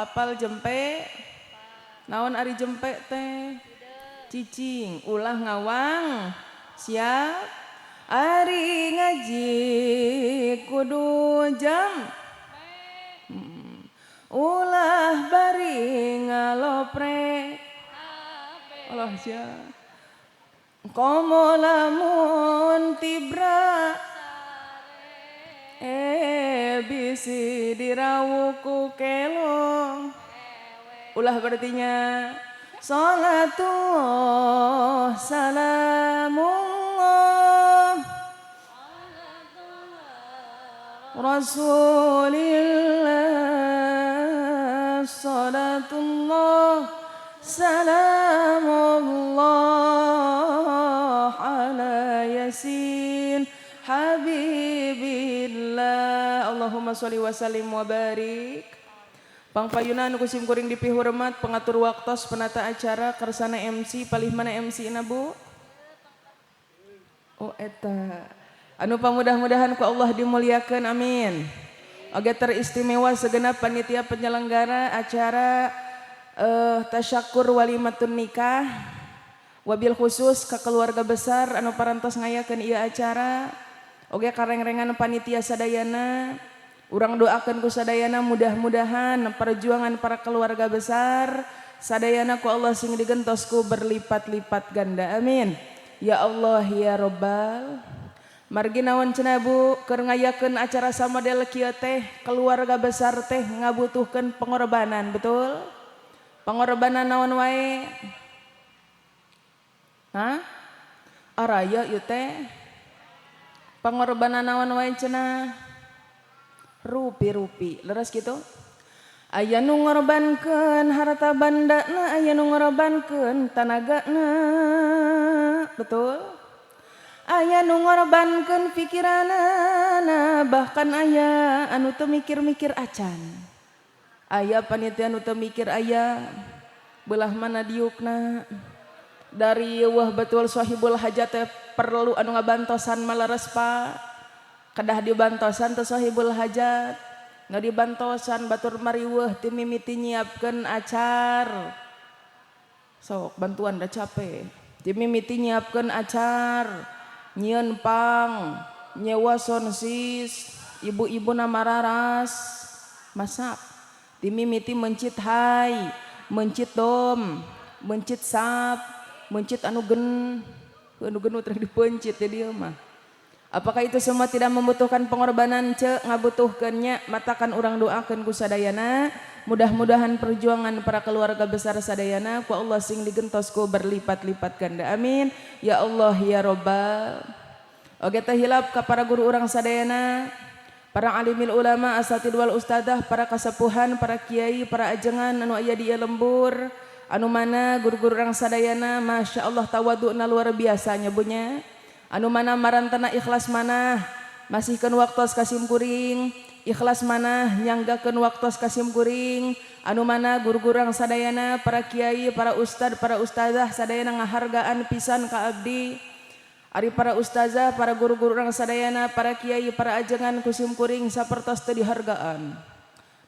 Apal jempe? Naon ari jempe teh? Cicing, ulah ngawang. Siap? Ari ngaji kudu jam. Ulah bari ngalopre. Allah sia. Komo lamun tibra bisi dirawuh ku kelong. Ulah berartinya salatu salamullah Rasulillah, salatullah salamullah ala Yasin Habibillah. Allahumma sholli wa sallim wa barik. Pangpayunan ku sim kuring dipihormat pengatur waktos, penata acara, kersana MC, palih mana MC na, Bu? Oh, eta anu pamudah-mudahan ku Allah dimuliakan, amin. Oge teristimewa segenap panitia penyelenggara acara tasyakur walimatun nikah, wabil khusus ke keluarga besar anu parantos ngayakeun ieu acara, oge karengrengan panitia sadayana. Urang doakan ku sadayana, mudah-mudahan perjuangan para keluarga besar sadayana ku Allah sing digentos ku berlipat-lipat ganda, amin ya Allah ya Robbal. Margi naon cenah, Bu, keur ngayakeun acara samodel kieu teh keluarga besar teh ngabutuhkeun pengorbanan, betul? Pengorbanan naon wae? Hah? Araya ieu teh. Pengorbanan naon wae cenah? Rupi-rupi, leres gitu. Aya nu ngorbankeun harta bandana, aya nu ngorbankeun tanagana. Betul? Aya nu ngorbankeun pikiranana, bahkan aya anu teu mikir-mikir acan. Aya panitia anu teu mikir aya belah mana diukna. Dari wah betul, sahibul hajat teh perlu anu ngabantosan, maleres, Pak? Kedah dibantosan teh sahibul hajat? Nggak dibantosan, batur mariweuh ti mimiti nyiapkeun acar. Sok bantuan, dah capek. Ti mimiti nyiapkeun acar, nyieun pang, nyewa soundsis, ibu-ibu mararas masak. Ti mimiti mencit hai, mencit dom, mencit sap, mencit anu gen anu gen teh dipencit ya dia mah. Apakah itu semua tidak membutuhkan pengorbanan, ce? Ngabutuhkeunnya. Matakan urang doakeun ku sadayana, mudah-mudahan perjuangan para keluarga besar sadayana ku Allah sing digentos ku berlipat-lipat ganda, amin ya Allah ya Robbal. Oge teh hilap ka para guru urang sadayana, para alimil ulama, asatid wal ustadzah, para kasepuhan, para kiai, para ajengan anu aya di ieu lembur, anu mana guru-guru urang sadayana masya Allah tawaduna luar biasanya bunya, anu mana marantana ikhlas mana masihkeun waktos ka sim kuring, ikhlas mana nyanggakeun waktos ka sim kuring, anu mana guru-guru urang sadayana, para kiai, para ustad, para ustazah sadayana ngahargaan pisan ka abdi. Ari para ustazah, para guru-guru urang sadayana, para kiai, para ajengan ku sim kuring sapertos teu dihargaan.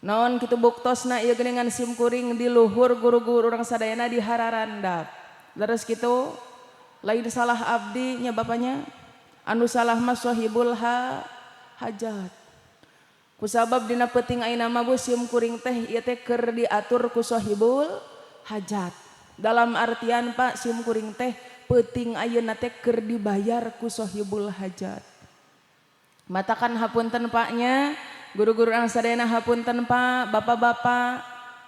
Naon kitu buktosna? Ieu geuningan sim kuring di luhur guru-guru urang sadayana di hararandap. Leres kitu? Lain salah abdi nya, bapaknya, anu salah mah sahibul hajat. Kusabab dina peuting ayeuna mah, Bu, sim kuring teh ieu teh keur diatur ku sahibul hajat. Dalam artian, Pak, sim kuring teh peuting ayeuna teh keur dibayar ku sahibul hajat. Matakan hapunten, Paknya, guru-guru ang sadayana hapunten, Pak, bapak-bapak,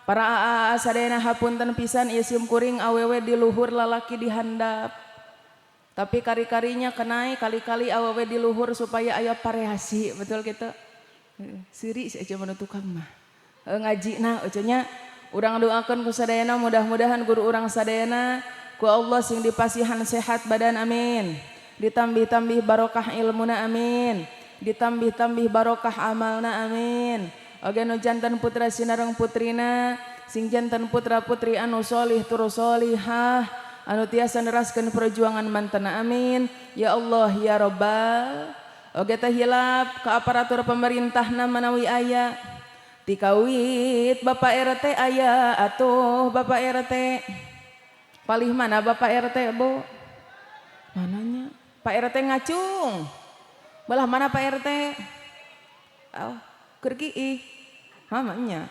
para aa sadayana hapunten pisan, ieu sim kuring awewe di luhur, lalaki di handap. Tapi kari-karinya kenai kali-kali awewe di luhur supaya aya variasi, betul gitu? Siri si aja mana tukang mah. Ngaji nah nya urang doakeun ku sadayana, mudah-mudahan guru urang sadayana ku Allah sing dipasihan sehat badan, amin. Ditambih-tambih barokah ilmuna, amin. Ditambih-tambih barokah amalna, amin. Oge nu janten putra sinareng putrina sing janten putra putri anu solih tur solihah, anu tiasa neraskeun perjuangan mantena, amin ya Allah ya Robbal. Oge teh hilap ke aparatur pemerintahna manawi aya, Tikawit Bapak RT aya atuh. Bapak RT palih mana? Bapak RT, Bu, mananya? Pak RT ngacung belah mana, Pak RT? Oh, keur ih mamanya.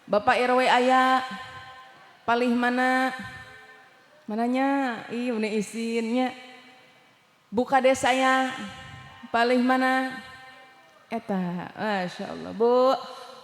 Bapak RW aya, palih mana? Mananya? Ih, ini isinnya. Bu Kades saya palih mana? Eta, Masya Allah, Bu.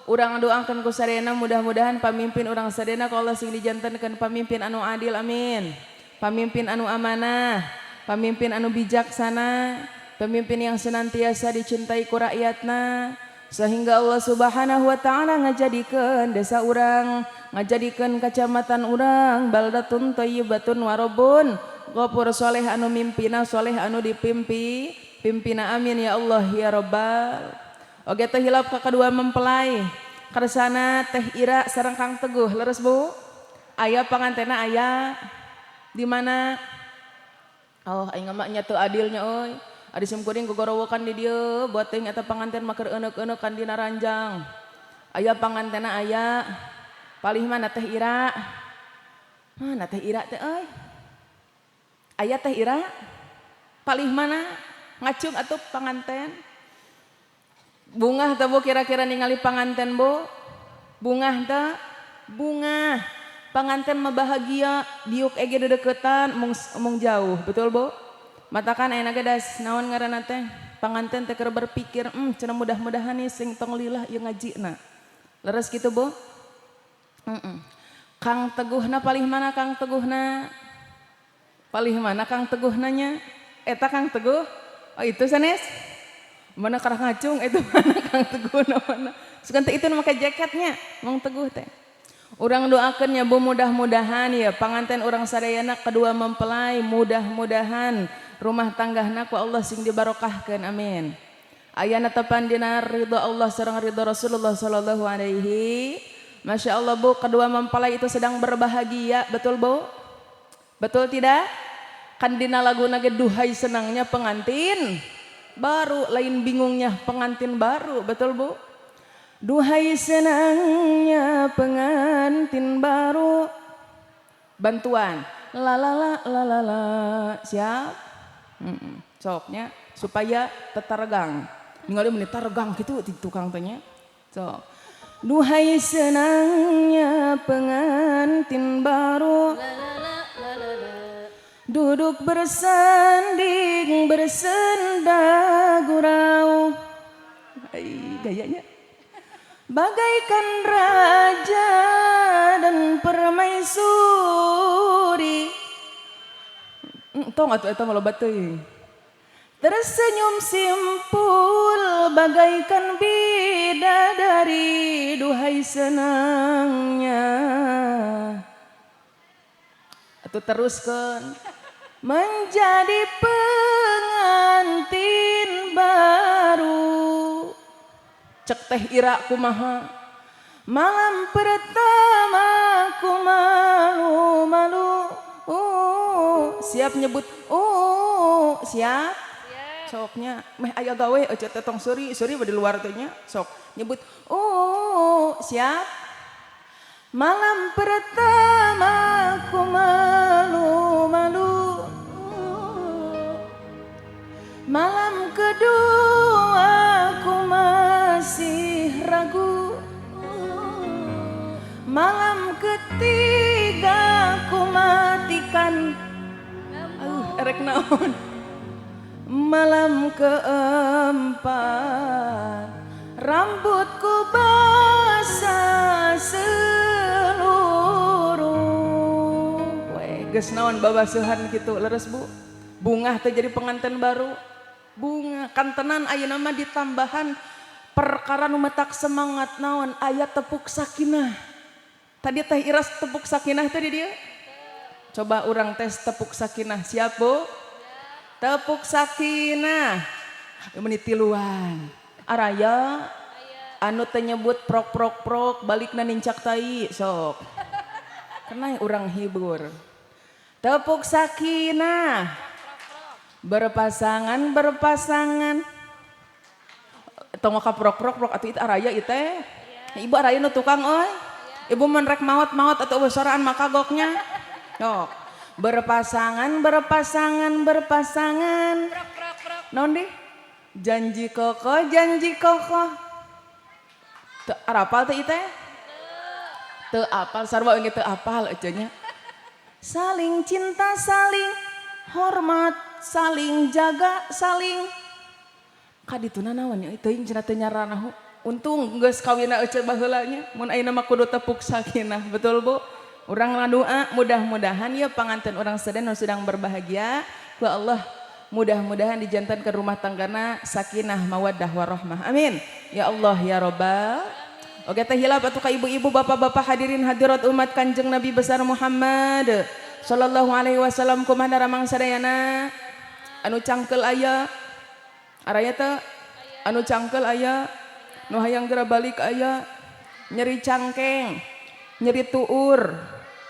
Urang doakan ku sadayana, mudah-mudahan pamimpin urang sadayana ku Allah sing dijantenkeun pamimpin anu adil, amin. Pamimpin anu amanah, pamimpin anu bijaksana, pemimpin yang senantiasa dicintai ku rakyatna, sehingga Allah Subhanahu wa Ta'ala ngajadikeun desa urang, ngajadikeun kecamatan urang baldatun thayyibatun warobun ghafur, soleh anu mimpina, soleh anu dipimpi pimpina, amin ya Allah ya Rabbal. Oke, teh hilap ka kedua mempelai kersana Teh Ira sareng Kang Teguh. Leres, Bu? Aya pangantena? Aya di mana? Oh, aing mah nya teu adilnya euy. Adi simkuring gogorowokan di dieu buat teuing eta panganten mah keur euneuh-euneuk dina ranjang. Aya pangantena? Aya. Palih mana Teh Ira? Mana Teh Ira teh euy? Aya Teh Ira? Palih mana? Ngacung atuh panganten. Bungah teh, Bu, kira-kira ningali panganten, Bu? Bungah teh? Bungah. Panganten mah bahagia, diuk ege dedeketan mung mung jauh, betul, Bu? Matakan ayeuna ge das naon ngaranna teh? Panganten teh keur berpikir, cenah mudah-mudahan nih sing tong lillah ieu ngajina. Leres gitu, Bu? Kang Teguhna palih mana, Kang Teguhna? Palih mana Kang Teguhna nya? Eta Kang Teguh? Oh, itu sanes? Mana karah ngacung itu, mana Kang Teguhna, mana? Sugan teh itu nu make jaketnya, Mang Teguh teh. Urang doakan ya, Bu, mudah-mudahan ya panganten urang sadayana, kedua mempelai, mudah-mudahan rumah tanggahna ku Allah sing dibarokahkeun, amin. Ayana tepan dina ridho Allah sareng ridho Rasulullah sallallahu alaihi. Masya Allah, Bu, kedua mempelai itu sedang berbahagia, betul, Bu? Betul tidak? Kan dina laguna ge duhai senangnya pengantin baru, lain bingungnya pengantin baru, betul, Bu? Duhai senangnya pengantin baru. Bantuan. La la la la la la. Siap? Soknya supaya tetap regang. Ningali menit regang gitu di tukang tanya. Sok. Duhai senangnya pengantin baru, duduk bersanding bersenda gurau. Ai, gayanya bagaikan raja dan permaisuri. Tong atuh eta mah loba teuing. Tersenyum simpul bagaikan bidadari, duhai senangnya. Atau teruskan menjadi pengantin baru. Cek Teh Ira kumaha? Malam pertama ku malu-malu. Siap nyebut siap? Soknya meh aya gawe aja teh, tong seuri seuri di luar teh nya. Sok nyebut siap. Malam pertama ku malu-malu, malam kedua ku masih ragu, malam ketiga ku matikan. Aduh, erek naon? Malam keempat rambutku basah seluruh. Weh, geus naon babasuhan kitu, leres, Bu? Bungah teh jadi pengantin baru? Bunga kantenan. Ayeuna mah ditambahan perkara nu matak semangat naon? Aya tepuk sakinah. Tadi Teh Iras tepuk sakinah tadi dia. Coba urang tes tepuk sakinah, siap, Bu? Tepuk sakinah menit tiluan. Araya anu teu nyebut prok prok prok balikna nincak tai, sok kena urang hibur. Tepuk sakinah, berpasangan berpasangan, tong ka prok prok prok atuh. Itu araya itu teh. Ibu araya nu tukang euy. Ibu mun rek maot-maot atau soraan maka goknya. Yok. Berpasangan, berpasangan, berpasangan. Naon deh? Janji kokoh, janji kokoh. Teu arapal teu teh? Teu apal, sarua ge teu apal ece nya. Saling cinta, saling hormat, saling jaga, saling kadituna naon nya, teuing cenah teu nyaranahu. Untung geus kawinna ece baheula nya, mun ayeuna mah kudu tepuk sakinah, betul, Bu? Urang ngadoa mudah-mudahan ya panganten urang sadaya nu sedang berbahagia ku Allah mudah-mudahan dijantenkeun rumah tanggana sakinah, mawaddah, warahmah. Amin. Ya Allah ya Robbal. Oke teh, hilap atuh ka ibu-ibu, bapak-bapak, hadirin hadirat, umat Kanjeng Nabi besar Muhammad sallallahu alaihi wasallam, kumaha daramang sadayana? Anu cangkel aya? Araya teu? Anu cangkel aya? Nu hayang geura balik aya? Nyeri cangkeng, nyeri tuur,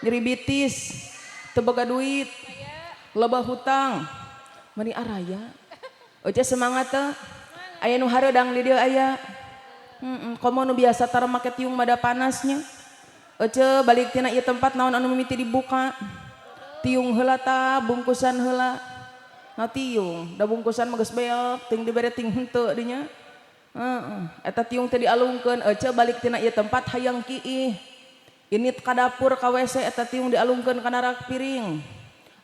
nyeri bitis, teu boga duit, loba hutang, mani araya. Oce semangat teu? Aya nu hareudang di dieu aya? Komo nu biasa tara make tiung mada panasnya. Ece balik tina ieu tempat, naon anu mimiti dibuka? Tiung heula ta, bungkusan heula? Nah, tiung, da bungkusan mah geus beak, ting dibere ting henteu dinya. Heeh, eta tiung teh dialungkeun. Ece balik tina ieu tempat hayang kiih. Ini ka dapur, ka WC, eta tiung dialungkeun kana rak piring.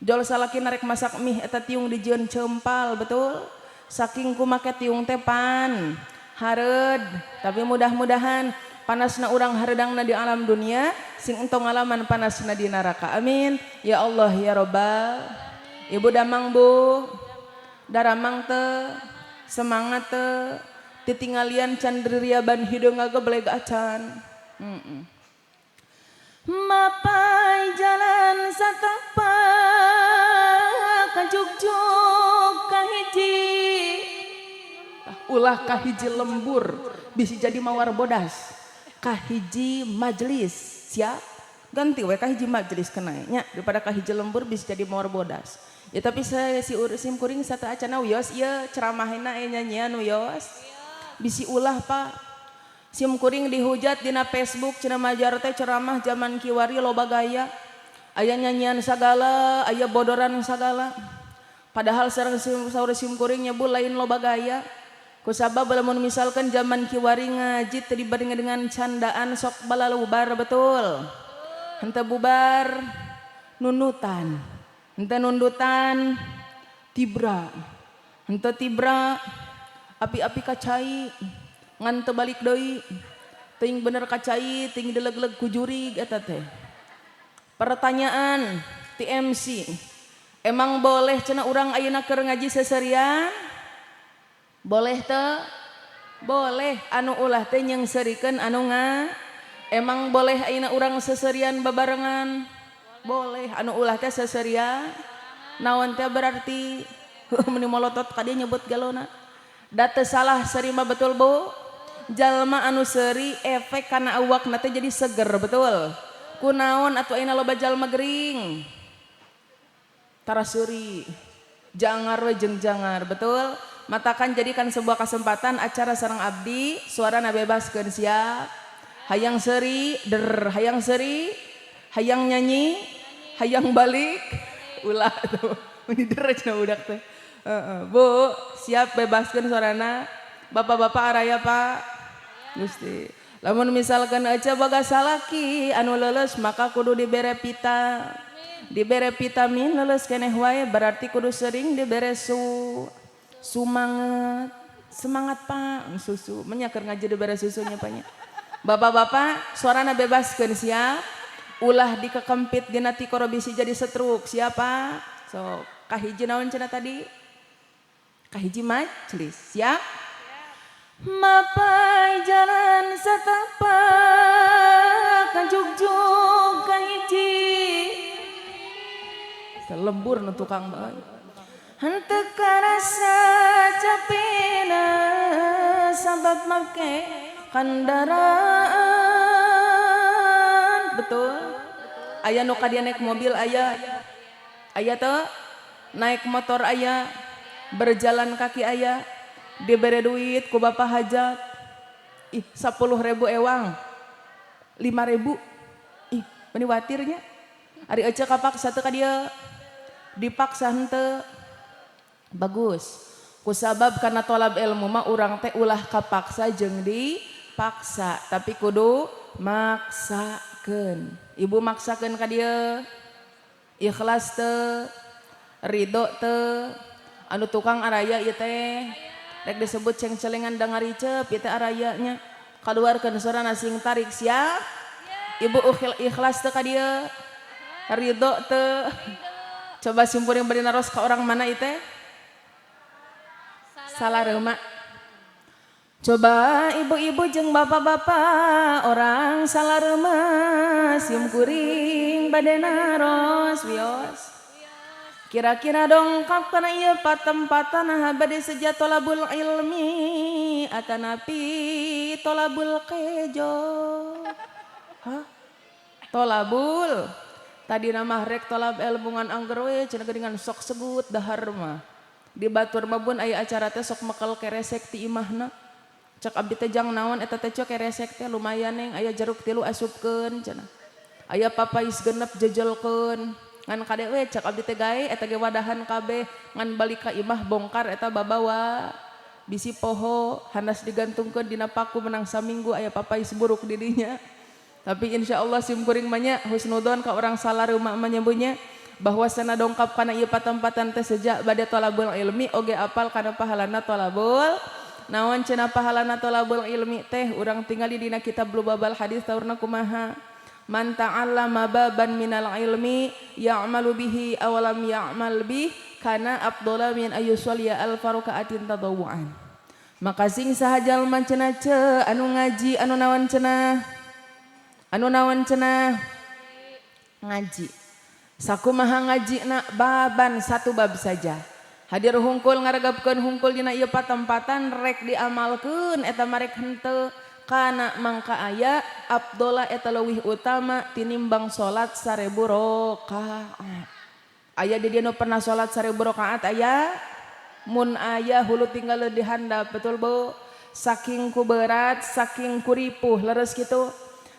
Jol salaki narek masak mie, eta tiung dijieun cempal, betul? Saking ku make tiung teh pan hareud, tapi mudah-mudahan panasna urang, hareudangna di alam dunia, sing entong ngalaman panasna di neraka. Amin. Ya Allah ya Robbal. Ibu damang, Bu? Daramang teu? Semangat teu? Titinggalian can ririaban hideung ngagebleg acan. Mapai jalan satapak kajugjug kahiji. Tah, ulah kahiji lembur, bisa jadi mawar bodas. Kahiji majelis, siap? Ganti we kahiji majelis kena nya, daripada kahiji lembur bisa jadi mawar bodas. Ya, tapi saya si sim kuring satu acana wios ieu ceramahna aya nyanyian, wios. Bisi ulah, Pak. Sim kuring dihujat dina Facebook cenah, Majar teh ceramah zaman kiwari loba gaya. Aya nyanyian sagala, aya bodoran sagala. Padahal sareng saur sim kuring nyebul lain loba gaya. Kusabab lamun misalkan zaman kiwari ngaji teu dibarengi dengan candaan sok balalubar, betul? Henteu bubar nundutan. Henteu nundutan tibra. Henteu tibra api-api kacai ngan teu balik deui. Teuing bener kacai, teuing dileg-leg ku jurig eta teh. Pertanyaan TMC. Emang boleh cenah urang ayeuna keur ngaji seserian? Boleh teu? Boleh, anu ulah teh nyeungseurikeun anu nga. Emang boleh ayeuna urang seserian babarengan? Boleh, anu ulah teh seserian. Naon teh berarti meni molotot ka dia nyebut galona. Da teu salah seuri mah, betul, Bu? Jalma anu seuri efek kana awakna teh jadi seger, betul? Kunaon atuh ayeuna loba jalma gering? Tara seuri. Jangar we jeung jangar, betul? Matakan jadikan sebuah kesempatan acara sareng abdi, suarana bebaskeun, siap? Hayang seuri, der, hayang seuri, hayang nyanyi, hayang balik, ulah tuh. Ini der cenah budak teh. Heeh. Bu, siap bebaskeun suarana? Bapak-bapak araya, Pak? Gusti. Lamun misalkan aja boga salaki anu leuleus maka kudu dibere pita. Dibere vitamin leuleus keneh wae, berarti kudu sering dibere su sumanget. Semangat, Pak, susu. Menyaker ngaji dibere susunya, Pak nya. Bapak-bapak, suarana bebaskeun, siap? Ulah dikekempit dina tikoro bisi jadi setruk. Siapa? So, kahiji naon cenah tadi? Kahiji majelis. Siap? Mapai jalan satapak kajugjug kahiji. Lembur nu tukang bae. Henteu karasa capena sabab make kendaraan, betul? Aya nu ka dieu naik mobil aya? Aya teu? Naik motor aya? Berjalan kaki aya? Dibere duit ku bapak hajat, ih, 10.000 ewang. 5.000. Ih, meni watirnya. Ari ece kapaksa teu ka dieu? Dipaksa henteu? Bagus. Kusabab karena tolab ilmu mah urang teh ulah kapaksa jeung dipaksa, tapi kudu maksakeun. Ibu maksakeun ka dieu? Ikhlas teu? Ridho teu? Anu tukang araya ieu teh? Rek disebut ceng-celengan da ngaricep ieu teh araya nya. Kaluarkeun sorana sing tarik, siap? Ibu ikhlas teu ka dieu? Ridho teu? Coba simpuring bari naros ka orang mana ieu teh? Salareumak. Coba ibu-ibu jeung bapak-bapak orang Salareumak, sim kuring bade naros, wios. Kira-kira dongkap kana ieu patempatan, nah bade seja tolabul ilmi atanapi tolabul kejo? Hah? Tolabul. Tadi nama rek tolab ilmu ngan angger we cenah geuningan sok segut dahar mah. Di batur mah bun aya acara teh sok mekel keresek ti imahna. Cek abdi teh, "Jang naon eta teh, cok keresek teh?" "Lumayan, Neng, aya jeruk tilu asupkeun," cenah. "Aya papais 6 jejelkeun." Ngan kade we, cek abdi teh, gae eta ge wadahan kabeh, ngan balik ka imah bongkar eta babawa. Bisi poho hanas digantungkeun dina paku, menang saminggu aya papais buruk di dinya. Tapi insya Allah sim kuring mah nya husnudon ka orang Salareumak mah nyebutnya bahwa sana dongkap kana ieu patempatan teh sejak bade tolabul ilmi oge apal kana pahalana tolabul. Naon cenah pahalana tolabul ilmi teh? Urang tinggali dina kitab Lubabal Hadis, taurna kumaha? Man ta'allama baban minal ilmi ya'malu bihi awalam ya'mal bih kana afdhala min ayyusalliya alfa raka'atin tadawwu'an. Maka sing saha jalma cenah ce anu ngaji, anu naon cenah? Anu naon cenah? Ngaji. Sakumaha ngaji na? Baban, satu bab saja. Hadir hungkul, ngaregapkeun hungkul dina ieu patempatan, rek diamalkeun eta marek henteu, kana mangka aya afdhola, eta leuwih utama tinimbang salat 1000 rakaat. Aya di dieu nu pernah salat 1000 rakaat? Aya? Mun aya, hulu tinggal di handap. Betul, Bu? Saking ku berat, saking ku ripuh, leres kitu.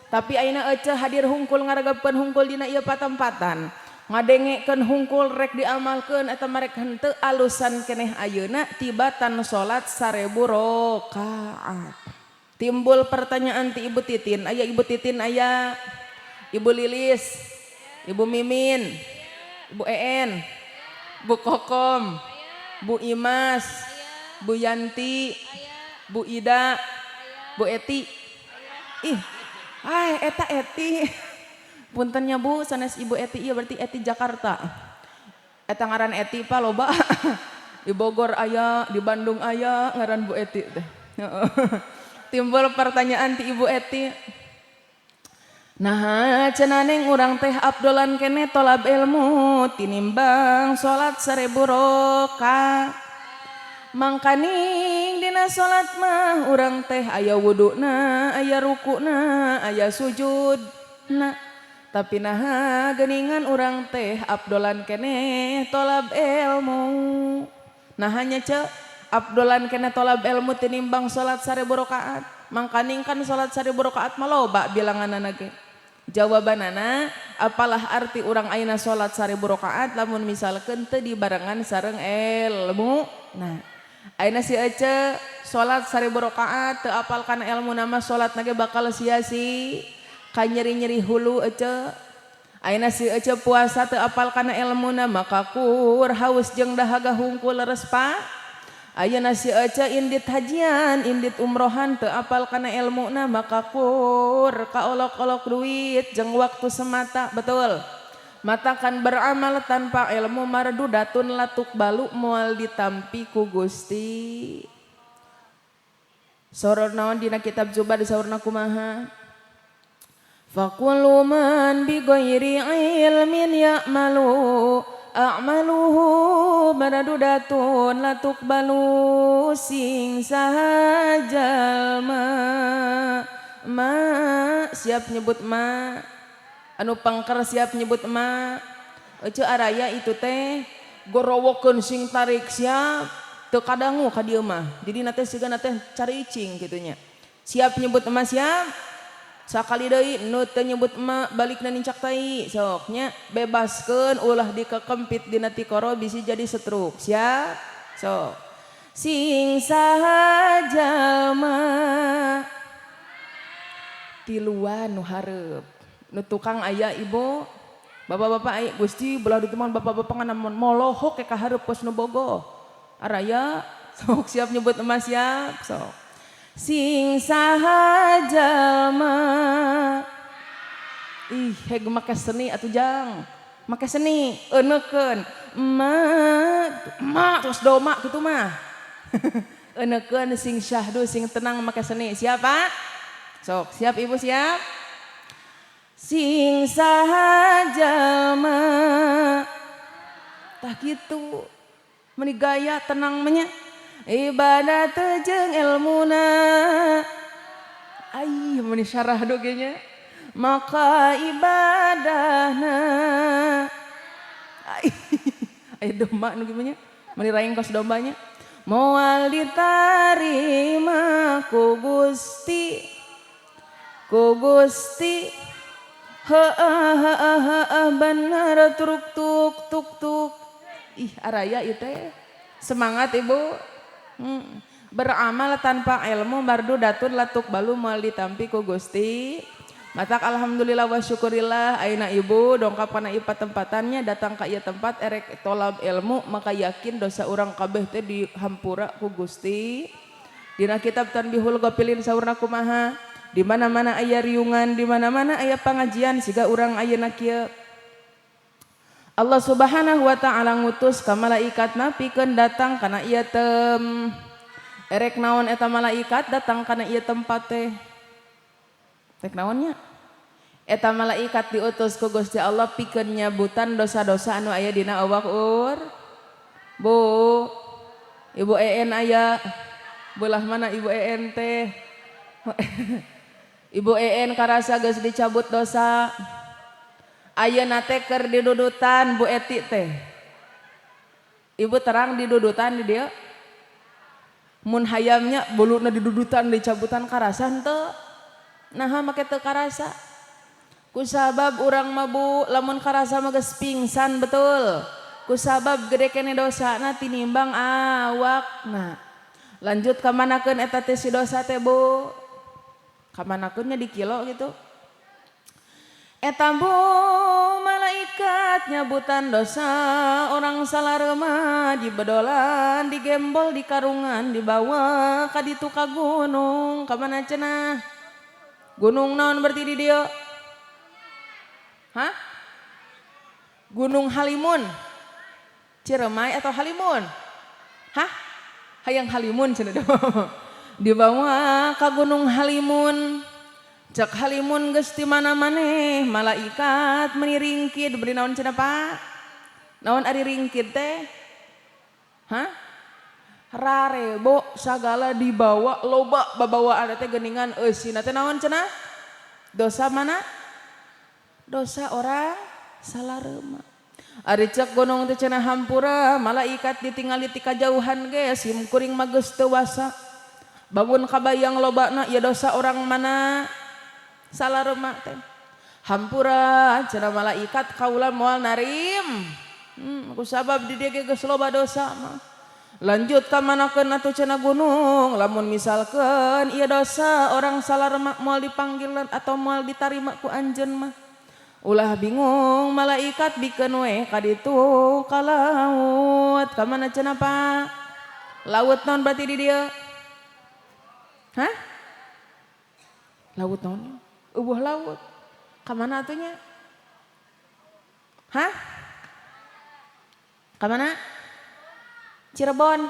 Tapi ayeuna ece hadir hungkul, ngaregapkeun hungkul dina ieu patempatan, ngadengekeun hungkul, rek diamalkeun eta marek henteu, alusan keneh ayeuna tibatan salat 1000 rakaat. Timbul pertanyaan ti Ibu Titin. Aya Ibu Titin? Aya Ibu Lilis? Ibu Mimin? Ibu En? Bu Kokom? Bu Imas? Bu Yanti? Bu Ida? Bu Eti? Ih, ay, eta Eti. Puntennya, Bu, sanes Ibu Eti, iya berarti Eti Jakarta. Eta ngaran Eti pa loba. Di Bogor aya, di Bandung aya ngaran Bu Eti teh. Timbul pertanyaan ti Ibu Eti. Nah, cenah Neng, urang teh afdolan kene tolab ilmu tinimbang salat 1000 rakaat? Mangkaning dina salat mah urang teh aya wuduna, aya rukuna, aya sujudna. Tapi naha geningan urang teh afdolan kene tolab ilmu? Nah, hanya ce afdolan kene tolab ilmu tinimbang salat 1000 rakaat? Mangkaning kan salat 1000 rakaat mah loba bilanganana ge. Jawabanana, apalah arti urang ayeuna salat 1000 rakaat lamun misalkeun teu dibarengan sareng ilmu? Nah, ayeuna si ece salat 1000 rakaat teu apal kana ilmu nama, salat ge bakal sia-sia, kanyeri-nyeri hulu ece. Ayeuna si ece puasa teu apal kana ilmuna, maka kur haus jeung dahaga hungkul, leres, Pak? Ayeuna si ece indit hajian, indit umrohan, teu apal kana ilmuna, maka kur kaolok-olok duit jeung waktu semata, betul? Matakan beramal tanpa ilmu mardudatun la tuqbalu, moal ditampi ku Gusti. Soror naon dina kitab Zubar, disaurna kumaha? Fakullu man bi ghairi ilmin ya'malu a'maluhu mardudatun la tuqbalu. Sing saha jalma ma siap nyebut ma, anu pangker siap nyebut ma. Ece araya itu teh? Gorowokeun sing tarik, siap teu? Kadangu ka dieu mah, jadi nate siga nate caricing kitu nya. Siap nyebut emas? Siap? Sakali deui nu teu nyebut emak balikna nincak tai. Sok nya bebaskeun ulah dikekempit dina tikoro bisi jadi stroke. Siap? Sok. Sing saha jalma tiluan nu hareup. Nu tukang aya ibu. Bapak-bapak aya Gusti belah ditu mah bapak-bapak ngan molohok ke ka hareup kos nu bogoh. Araya sok siap nyebut emas siap sok. Sing saha jalma ih heg make seni atuh jang make seni eunekeun emak emak terus doma kitu mah eunekeun sing syahdu sing tenang make seni siapa sok siap ibu siap sing saha jalma tah kitu meni gaya tenang mah nya ibadah teu jeung ilmuna ai meni syarah doge nya maka ibadahna ai aya domba nu kitu nya meni raing kos dombanya moal ditarima ku Gusti heueuh heueuh heueuh bener truk tuk tuk tuk ih araya ieu teh semangat ibu. Beramal tanpa ilmu mardudatun latuk balu moal ditampi ku Gusti. Matak alhamdulillah wa syukurillah ayeuna ibu dongkap kana ieu patempatannya datang ka ieu tempat erek tolab ilmu maka yakin dosa urang kabeh teh dihampura ku Gusti. Dina kitab Tanbihul Ghafilin saurna kumaha? Di mana-mana aya riungan, di mana-mana aya pangajian siga urang ayeuna kieu. Allah Subhanahu wa ta'ala ngutus ka malaikatna pikeun datang kana ieu tem. Erek naon eta malaikat datang kana ieu tempat teh? Rek naonnya? Eta malaikat diutus ku Gusti Allah pikeun nyabutan dosa-dosa anu aya dina awak ur. Bu, Ibu EN aya. Belah mana Ibu EN teh? Ibu EN karasa geus dicabut dosa. Ayeuna teh keur didudutan Bu Eti teh. Ibu terang didudutan di dieu. Mun hayamnya buluna didudutan dicabutan karasa henteu. Naha make teu karasa? Kusabab urang mah Bu lamun karasa mah geus pingsan betul. Kusabab gede kene dosana tinimbang awakna. Lanjut ka manakeun eta teh si dosa teh Bu? Ka manakeun nya di kilo gitu. Eta Bu malaikat nyabutan dosa orang salarema di bedolan digembol di karungan dibawa ka ditu ka gunung ka mana cenah? Gunung naon berarti di dieu? Hah? Gunung Halimun. Ciremai atau Halimun? Hah? Hayang Halimun cenah. Dibawa ka Gunung Halimun. Cek Halimun geus di mana maneh malaikat meni ringkid beri naon cenah Pak? Naon ari ringkid teh? Hah? Rarebo sagala dibawa loba babawaan teh geuningan eusina teh naon cenah? Dosa mana? Dosa orang salarema. Ari cek gunung teh cenah hampura malaikat ditingali ti kajauhan ge sim kuring mah geus teu wasa. Bangun kabayang lobana ya dosa orang mana? Salarema teh. Hampura cenah malaikat kaula moal narim. Kusabab di dieu ge geus loba dosa mah. Lanjut ka manakeun atuh cenah gunung lamun misalkeun ieu dosa orang salarema moal dipanggilan atau moal ditarima ku anjeun mah. Ulah bingung malaikat bikeun we ka ditu ka laut. Ka mana cenah Pak? Laut naon berarti di dieu? Hah? Laut naon? Eueuh laut. Ka mana atuh nya? Hah? Ka mana? Cirebon.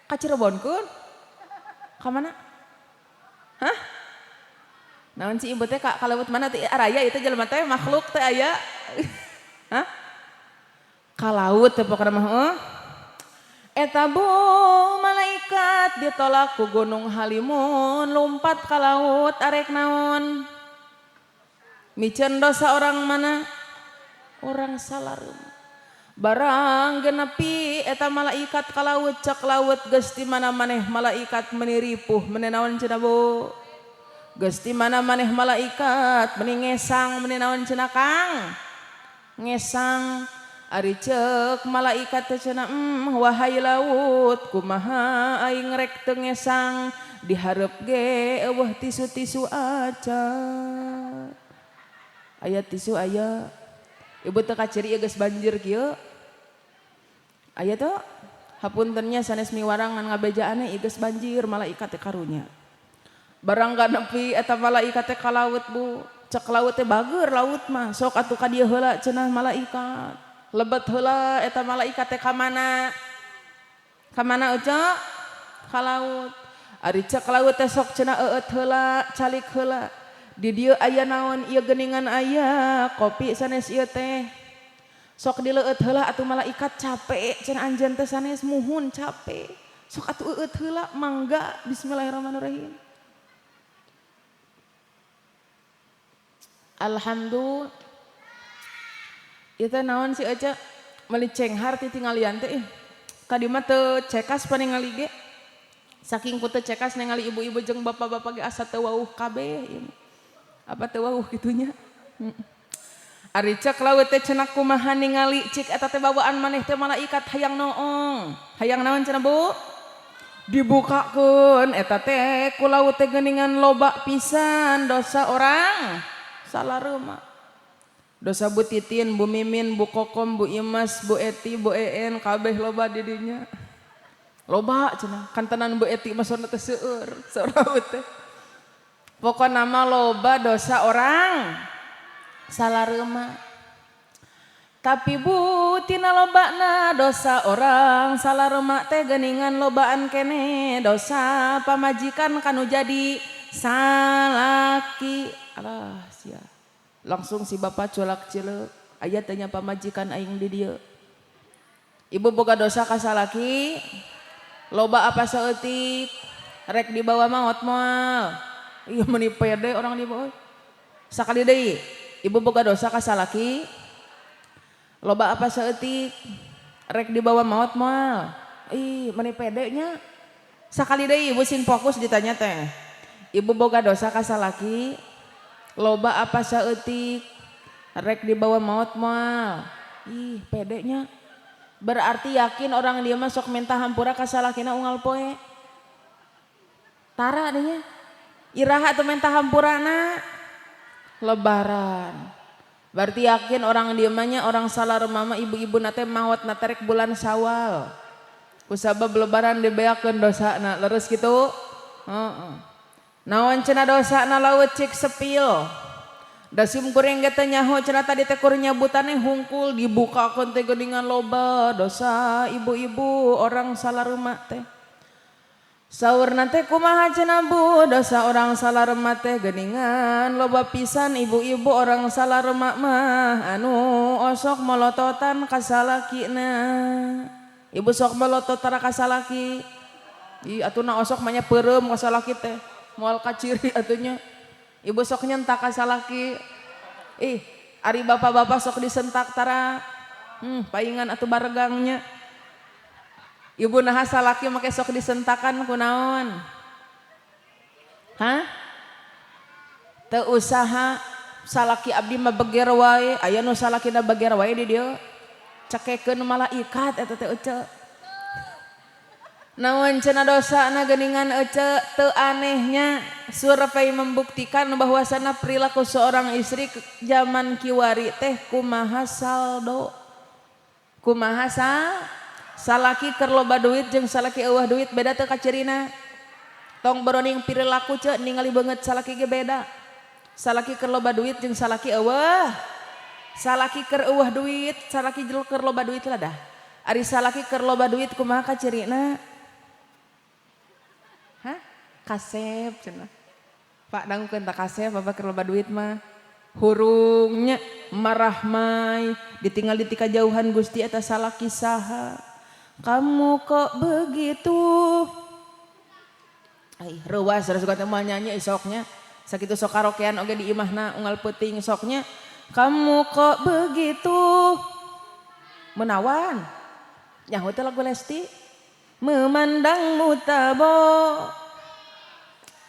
Ka Cirebonkeun? Ka mana? Hah? Naon sih ibu teh ka laut mana teh araya itu jelema teh makhluk teh aya. Hah? Ka laut teh pokona mah heuh. Eta Bu malaikat ditolak ku Gunung Halimun lompat ka laut arek naon? Miceun dosa orang mana? Orang salarema. Barang genepi eta malaikat ka laut cek laut geus di mana maneh malaikat meni ripuh meni naon cenah Bu? Geus ti mana maneh malaikat meni ngesang meni naon cenah Kang? Ngesang. Ari ceuk malaikat teh cenah, wahai laut kumaha aing rek teu ngesang dihareup ge eueuh tisu-tisu acan. Aya tisu aya. Ibu teu kaciri ieu geus banjir kieu. Aya teu? Hapunten nya sanes miwarang ngan ngabejaan ieu geus banjir malaikat teh karunya. Barang nepi eta malaikat teh ka laut Bu. Cek laut teh bager laut mah. Sok atuh ka dieu heula cenah malaikat. Lebet heula eta malaikat teh ka mana? Ka mana Uca? Ka laut. Ari cek laut teh sok cenah eueut heula, calik heula. Di dieu aya naon ieu geuningan aya kopi sanes ieu teh. Sok dileueut heula atuh malaikat capek cenah anjeun teh sanes muhun capek. Sok atuh eueut heula mangga bismillahirrahmanirrahim. Alhamdulillah. Ieu teh naon sih Ece? Meuli cenghar ti tingalian teh ih. Kadi mah teu cekas paningali ge. Saking ku teu cekas ningali ibu-ibu jeung bapak-bapak ge asa teu wauh kabeh ieu mah. Apa teu wauh kitunya? Ari cek laut teh cenah kumaha ningali cik eta teh bawaan maneh teh malaikat hayang noong. Hayang naon cenah Bu? Dibukakeun eta teh ku laut teh geuningan loba pisan dosa orang salah reuma. Dosa Bu Titin, Bu Mimin, Bu Kokom, Bu Imas, Bu Eti, Bu En, kabeh loba di dinya. Loba cenah, kantenan Bu Eti mah sona teh seueur, seueur teh. Pokona mah loba dosa orang salah reuma. Tapi Bu tina lobana dosa orang salah reuma teh geuningan lobaan kene dosa pamajikan kanu jadi salaki. Alah sia. Langsung si bapak colak cileuk. Aya teh nya pamajikan aing di dieu. Ibu boga dosa ka salaki? Loba apa saeutik? Rek dibawa maot moal. Iya meni pede orang di bawah. Sakali deui, ibu boga dosa ka salaki? Loba apa saeutik? Rek dibawa maot moal. Ih, meni pede nya. Sakali deui ibu sing fokus ditanya teh. Ibu boga dosa ka salaki? Loba apa saeutik? Rek dibawa maot moal. Ih, pede nya. Berarti yakin orang dia mah sok minta hampura ka salakina unggal poe. Tara deh nya. Iraha tuh minta hampurana lebaran. Berarti yakin orang dia mah nya orang salah mama ibu-ibu nate maot nate rek bulan Syawal. Kusabab lebaran dibeakeun dosana leres kitu. Heeh. Naon cenah dosana laut cik sepil. Da sim kuring ge teh nyaho cenah tadi teh kur nyabutane hungkul dibukakeun teh geuningan loba dosa ibu-ibu orang salah rumah teh. Saurna teh kumaha cenah Bu dosa orang salah remah teh geuningan loba pisan ibu-ibu orang salah remah mah anu osok molototan ka salakina. Ibu sok molotot tara ka salaki. Ih atuh na osok mah nya peureum ka salaki teh. Moal kaciri atunya. Ibu sok nyentak ka salaki. Ih, ari bapak-bapak sok disentak tara. Paingan atuh baregangnya. Ibu naha salaki make sok disentakan kunaon? Hah? Teu usaha salaki abdi mah beger wae, aya nu salakina beger wae di dieu. Cekekeun malaikat eta teh ece. Naon cenah dosana geuningan ece teu anehnya survei membuktikan bahwasana perilaku seorang istri zaman kiwari teh kumaha saldo. Kumaha salaki keur loba duit jeung salaki eueuh duit beda teu kacirina. Tong boroning perilaku ce ningali beungeut salaki ge beda. Salaki keur loba duit jeung salaki eueuh. Salaki keur eueuh duit, salaki keur loba duit lah dah. Ari salaki keur loba duit kumaha kacirina? Hah? Kasep cenah. Pak dangukeun tak kasep bapak keur loba duit mah. Hurungnya marahmai ditinggal di tika jauhan Gusti eta salaki saha. Kamu kok begitu? Ai reuas reuas teh moal nyanyi soknya. Sakitu sok karaokean oge di imahna unggal peuting soknya. Kamu kok begitu? Menawan. Nyaho teh lagu Lesti. Memandangmu tabo.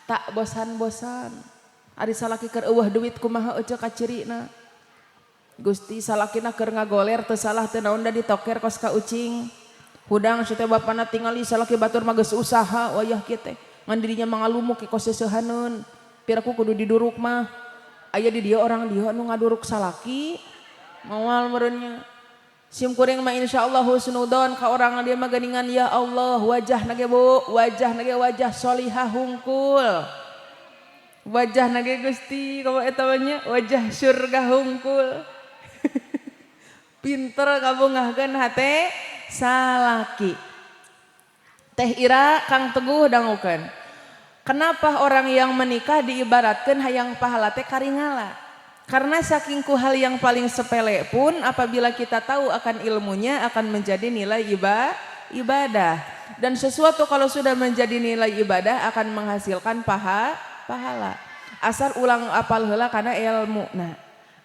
Tak bosan-bosan. Ari salaki keur euweuh duit kumaha ece kacirina? Gusti, salakina keur ngagoler teu salah teu naon, da ditoker kos ka ucing. Hudang si teh bapana tingali salaki batur mah geus usaha wayah kieu teh. Ngan dirinya mangalumuk kos seuseuhaneun. Piraku kudu diduruk mah. Aya di dieu orang dieu anu ngaduruk salaki moal meureun. Sim kuring mah insyaallah husnudon ka orang dia mah geuningan, ya Allah, wajah nage Bu, wajah nage wajah solihah hungkul. Wajah nage Gusti kamu eta nya wajah surga hungkul. Pinter ngabungahkeun hate salaki. Teh Ira, Kang Teguh, dangukeun. Kenapa orang yang menikah diibaratkan hayang pahala teh karingala? Karena saking ku hal yang paling sepele pun apabila kita tahu akan ilmunya akan menjadi nilai ibadah. Dan sesuatu kalau sudah menjadi nilai ibadah akan menghasilkan pahala. Asal ulang apal heula karena ilmu. Nah,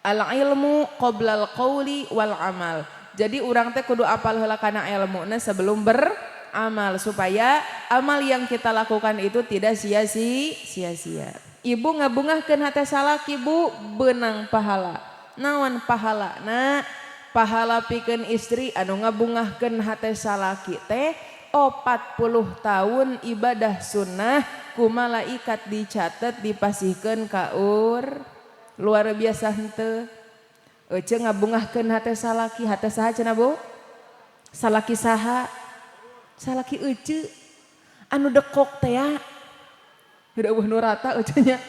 al ilmu qoblal qauli wal amal. Jadi urang teh kudu apal heula kana ilmu nah sebelum beramal supaya amal yang kita lakukan itu tidak sia-sia. Ibu ngabungahkeun hate salaki, Bu, beunang pahala. Naon pahala? Nah, pahala pikeun istri anu ngabungahkeun hate salaki teh 40 tahun ibadah sunnah ku malaikat dicatat, dipasihkeun ka ur. Luar biasa henteu? Ece ngabungahkeun hate salaki, hate saha cenah, Bu? Salaki saha? Salaki ece anu dekok teh ya. Udah euweuh nu rata ece nya.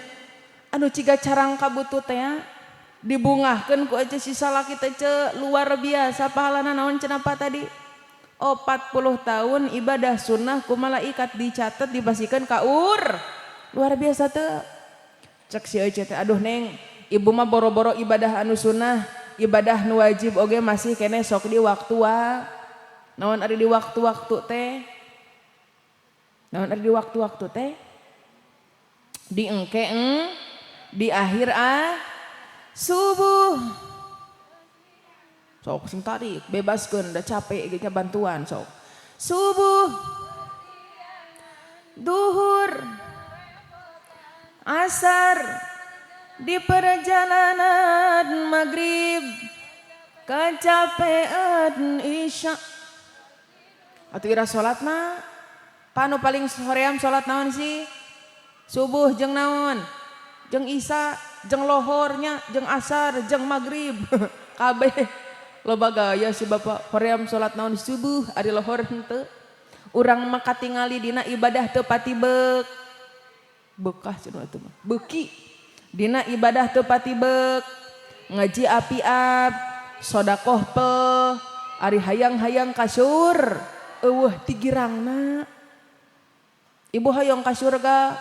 Anu ciga carang kabutut teh ya. Dibungahkeun ku ece si salaki teh ce, luar biasa pahalana. Naon cenah apa tadi? 40 tahun ibadah sunnah ku malaikat dicatat, dipasihkeun ka ur. Luar biasa teu? Cek si ece teh, aduh Neng, ibu mah boro-boro ibadah anu sunnah, ibadah nu wajib oge masih kene sok di waktu wa. Naon ari di waktu-waktu teh? Naon ari di waktu-waktu teh? Di engke di akhir ah subuh. Sok sing tarik, bebaskeun, da capek ge bantuan sok. Subuh, duhur, asar, di perjalanan maghrib, kecapean isya. Atuh ira salat mah panu paling hoream salat naon sih? Subuh jeung naon? Jeung isya, jeung lohornya, jeung asar, jeung maghrib. Kabeh loba gaya si bapak hoream salat naon, subuh, ari lohor henteu. Urang mah katingali dina ibadah teu pati beuk. Bekah cenah atuh mah. Beuki. Dina ibadah teu pati beuk. Ngaji api-ap, sodakoh pel, ari hayang-hayang kasur, euweuh tigirangna. Ibu hayang ka surga,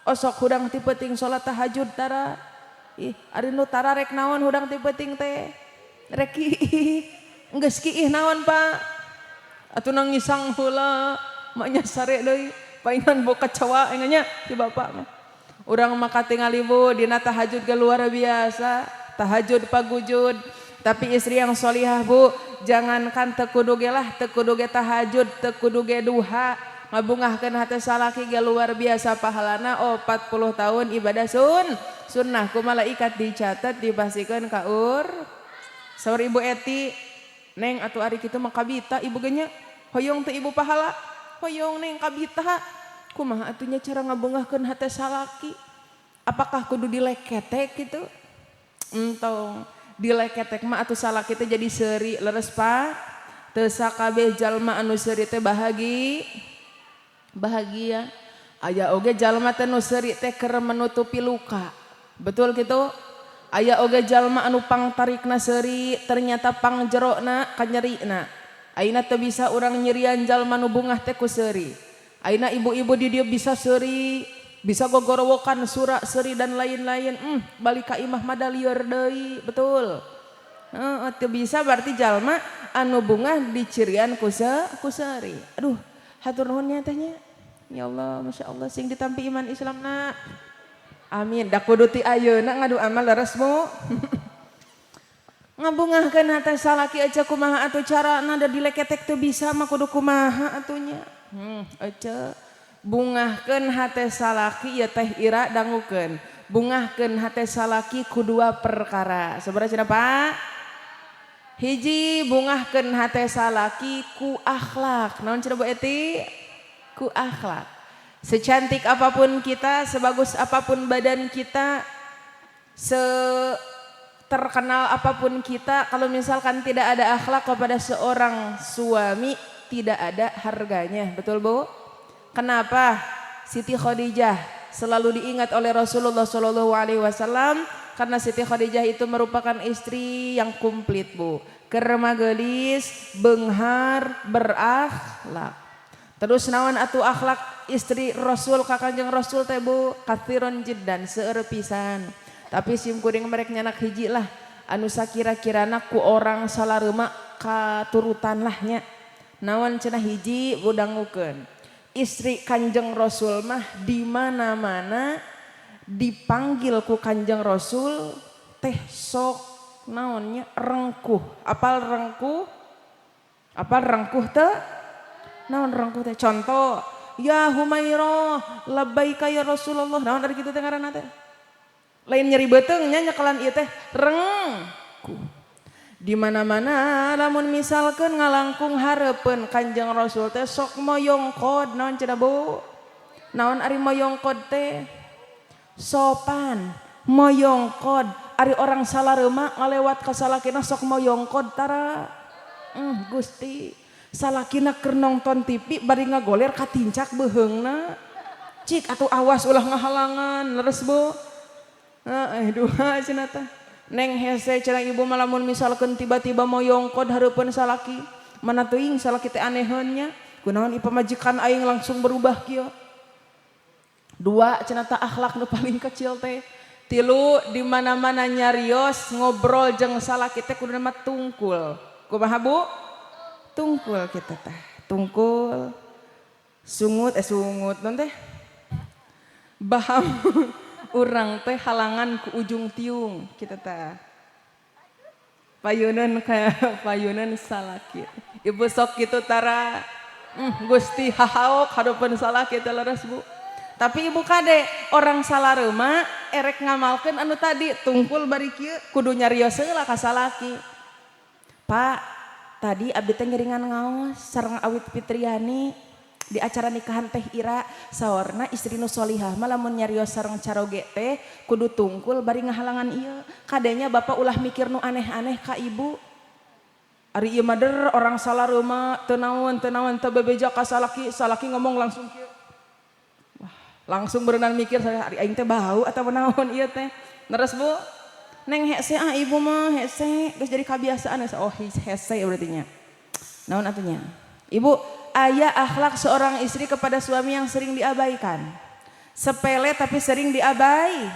osok hudang ti peuting salat tahajud tara. Ih, ari nu tara rek naon hudang ti peuting teh? Rek kiih. Geus kiih naon, Pak? Atuh nangisang heula, maknya sare deui. Paingan boka kecoa nya si bapak mah. Urang mah katingali, Bu, dina tahajud ge luar biasa. Tahajud pagujud. Tapi istri yang solihah, Bu, jangankan teu kudu ge lah, teu kudu ge tahajud, teu kudu ge duha, ngabungahkeun hate salaki ge luar biasa pahalana, 40 tahun ibadah sunnah ku malaikat dicatat, dipasihkeun ka ur. Saur Ibu Eti, Neng, atuh ari kitu mah kabita ibu ge nya. Hoyong teu ibu pahala? Hoyong, Neng, kabita. Kumaha atuh nya cara ngabungahkeun hate salaki? Apakah kudu dileketek gitu? Entong. Dileketek mah atuh salaki teh jadi seuri, leres, Pak? Teu sakabeh jalma anu seuri teh bahagia. Aya oge jalma teh nu seuri teh keur menutupi luka. Betul gitu? Aya oge jalma anu pangtarikna seuri, ternyata pangjerona kanyerina. Ayeuna teu bisa urang nyerian jalma nu bungah teh ku seuri. Ayeuna ibu-ibu di dieu bisa seuri, bisa gogorowokan surak seuri dan lain-lain. Balik ka imah madalieur deui, betul? Heeh, teu bisa berarti jalma anu bungah dicirian ku seuri. Aduh, hatur nuhun nya teh nya. Ya Allah, Masya Allah, sing ditampi iman Islamna. Amin. Da kudu ti ayeuna ngadu amal, leres, Bu? Ngabungahkeun hate salaki aja kumaha atuh carana, da dileketek teu bisa mah kudu kumaha atuh nya. Ece bungahkeun hate salaki ya, Teh Ira, dangukeun. Bungahkeun hate salaki ku dua perkara. Sabaraha cenah, Pak? Hiji, bungahkeun hate salaki ku akhlak. Naon cenah, Bu Eti? Ku akhlak. Secantik apapun kita, sebagus apapun badan kita, se terkenal apapun kita, kalau misalkan tidak ada akhlak kepada seorang suami, tidak ada harganya. Betul, Bu? Kenapa Siti Khadijah selalu diingat oleh Rasulullah Shallallahu Alaihi Wasallam? Karena Siti Khadijah itu merupakan istri yang komplit, Bu. Keur gelis, beunghar, berakhlak. Terus naon atuh akhlak istri Rasul ka Kanjeng Rasul teh, Bu? Katsiron jiddan, seueur pisan. Tapi sim kuring merek nyandak hiji lah anu sakira-kirana ku orang salareumak katurutan lah nya. Naon cenah hiji, Bu, dangukeun. Istri Kanjeng Rasul mah di mana-mana dipanggil ku Kanjeng Rasul teh sok naonnya, rengkuh. Apal rengkuh? Apal rengkuh teh? Naon rengkuh teh? Contoh, ya Humairah, labbaika ya Rasulullah. Naon ari kitu teh ngaranna teh? Lain nyeri beuteung nya, nyekelan ieu teh rengkuh. Di mana-mana lamun misalkan ngalangkung hareupeun Kanjeng Rasul teh sok moyongkod. Naon cenah, Bu? Naon ari moyongkod teh? Sopan. Moyongkod. Ari orang salareumak ngalewat ka salakina sok moyongkod tara? Gusti, salakina keur nonton TV bari ngagoler, katincak beuheungna. Cik atuh, awas ulah ngahalangan. Leres, Bu? Eh, dua cenah teh. Neng, hese cenah ibu mah lamun misalkeun tiba-tiba moyongkod hareupeun salaki. Mana teuing salaki teh aneheun nya. Kunaon ieu pamajikan aing langsung berubah kieu? Dua cenah tah akhlak nu paling kecil teh. Tilu, di mana-mana nyarios ngobrol jeung salaki teh kudu mah tungkul. Kumaha, Bu? Tungkul kita teh. Tungkul. Sungut, eh, sungut non teh? Baham urang teh halangan ku ujung tiung kita teh. Payunan, kayak payunan salaki. Ibu sok kitu tara? Gusti, hahaok hareupeun salaki teh. Leres, Bu? Tapi ibu kade, orang salareumak erek ngamalkeun anu tadi, tungkul bari kieu, kudu nyarios heula ka salaki. Pak, tadi abdi teh ngiringan ngaos sareng Awit Fitriani di acara nikahan Teh Ira. Saorna istri nu solihah mah lamun nyarios sareng caroge teh kudu tungkul bari ngahalangan ieu. Kadenya bapak ulah mikir nu aneh-aneh ka ibu. Ari ieu mah der orang salareumak teu naon teu naon, teu bebeja ka salaki, salaki ngomong langsung kieu. Wah, langsung berenang mikir saya, ari aing teh bau atau naon ieu teh. Leres, Bu? Neng, hese ah, ibu mah hese, geus jadi kebiasaan. Oh, hese berarti nya. Naon atunya? Ibu, aya akhlak seorang istri kepada suami yang sering diabaikan. Sepele tapi sering diabai.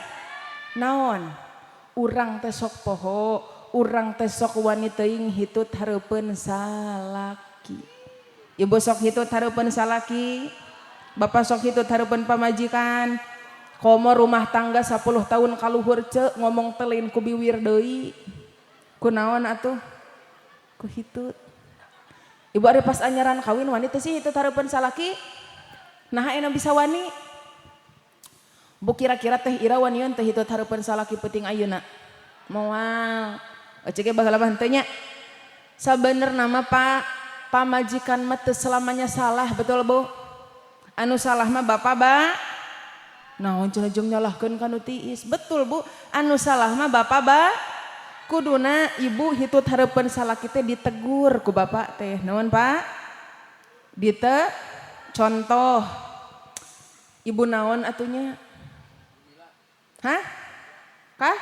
Naon? Urang teh sok poho, urang teh sok wani teuing hitut hareupeun salaki. Ibu sok hitut hareupeun salaki? Bapak sok hitut hareupeun pamajikan? Komo rumah tangga 10 tahun kaluhur, ce, ngomong teh lain ku biwir deui. Ku naon atuh? Ku hitut. Ibu ari pas anyaran kawin wani teh sih hitut hareupeun salaki? Nah, enak bisa wani. Bu, kira-kira Teh Ira wanian teh hitut hareupeun salaki peuting ayeuna? Moal. Ocege baheula mah henteu nya. Sabenerna mah, Pak, pamajikan mah teu selamanya salah, betul, Bu? Anu salah mah bapak ba. Naon cenah jeung nyalahkeun ka nu tiis. Betul, Bu. Anu salah mah bapak ba. Kuduna ibu hitut hareupeun salaki teh ditegur ku bapak teh. Naon, Pak? Dite contoh. Ibu naon atunya? Hah? Kah?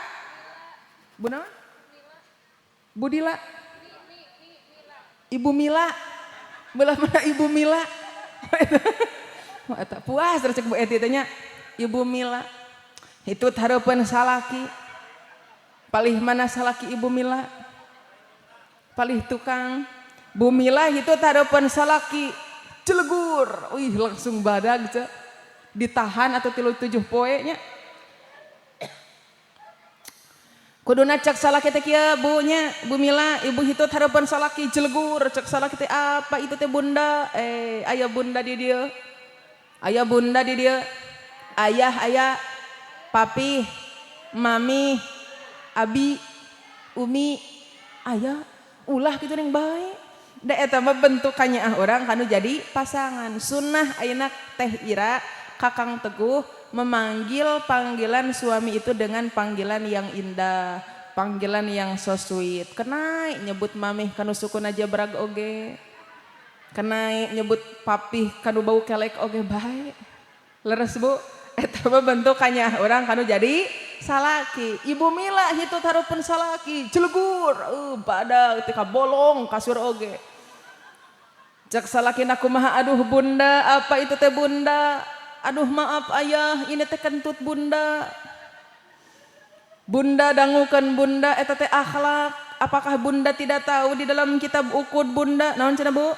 Bu naon? Bu Dila. Ibu Mila. Belah mana Ibu Mila? Eta puas terus cek Bu Eti teh nya. Ibu Mila. Hitut hareupeun salaki. Palih mana salaki Ibu Mila? Palih tukang. Bu Mila hitut hareupeun salaki. Celegur. Wih, langsung badag cek. Ditahan atau 37 poe nya. Kuduna cek salaki teh kieu, Bu, nya, Bu Mila, ibu hitut hareupeun salaki jelegur, cek salaki teh, apa itu teh, Bunda? Eh, aya bunda di dieu. Aya bunda di dieu. Ayah aya. Papi, mami, abi, umi, ayah, ulah gitu yang baik. Da eta mah bentukannya ah orang kanu jadi pasangan. Sunnah ayeuna Teh Ira, Kakang Teguh memanggil panggilan suami itu dengan panggilan yang indah, panggilan yang so sweet. Kenai nyebut mamih kanu sukuna jabrag oge. Kenai nyebut papih kanu bau kelek oge bae. Leres, Bu? Eta mah bentukannya orang kanu jadi salaki. Ibu Mila hitut hareupeun salaki, jelegur, badag tika bolong kasur oge. Cek salakina kumaha, "Aduh bunda, apa itu teh bunda?" "Aduh maaf ayah, ini teh kentut bunda." "Bunda, dangukeun bunda, eta teh akhlak. Apakah bunda tidak tahu di dalam kitab ukud bunda?" Naon cenah, Bu?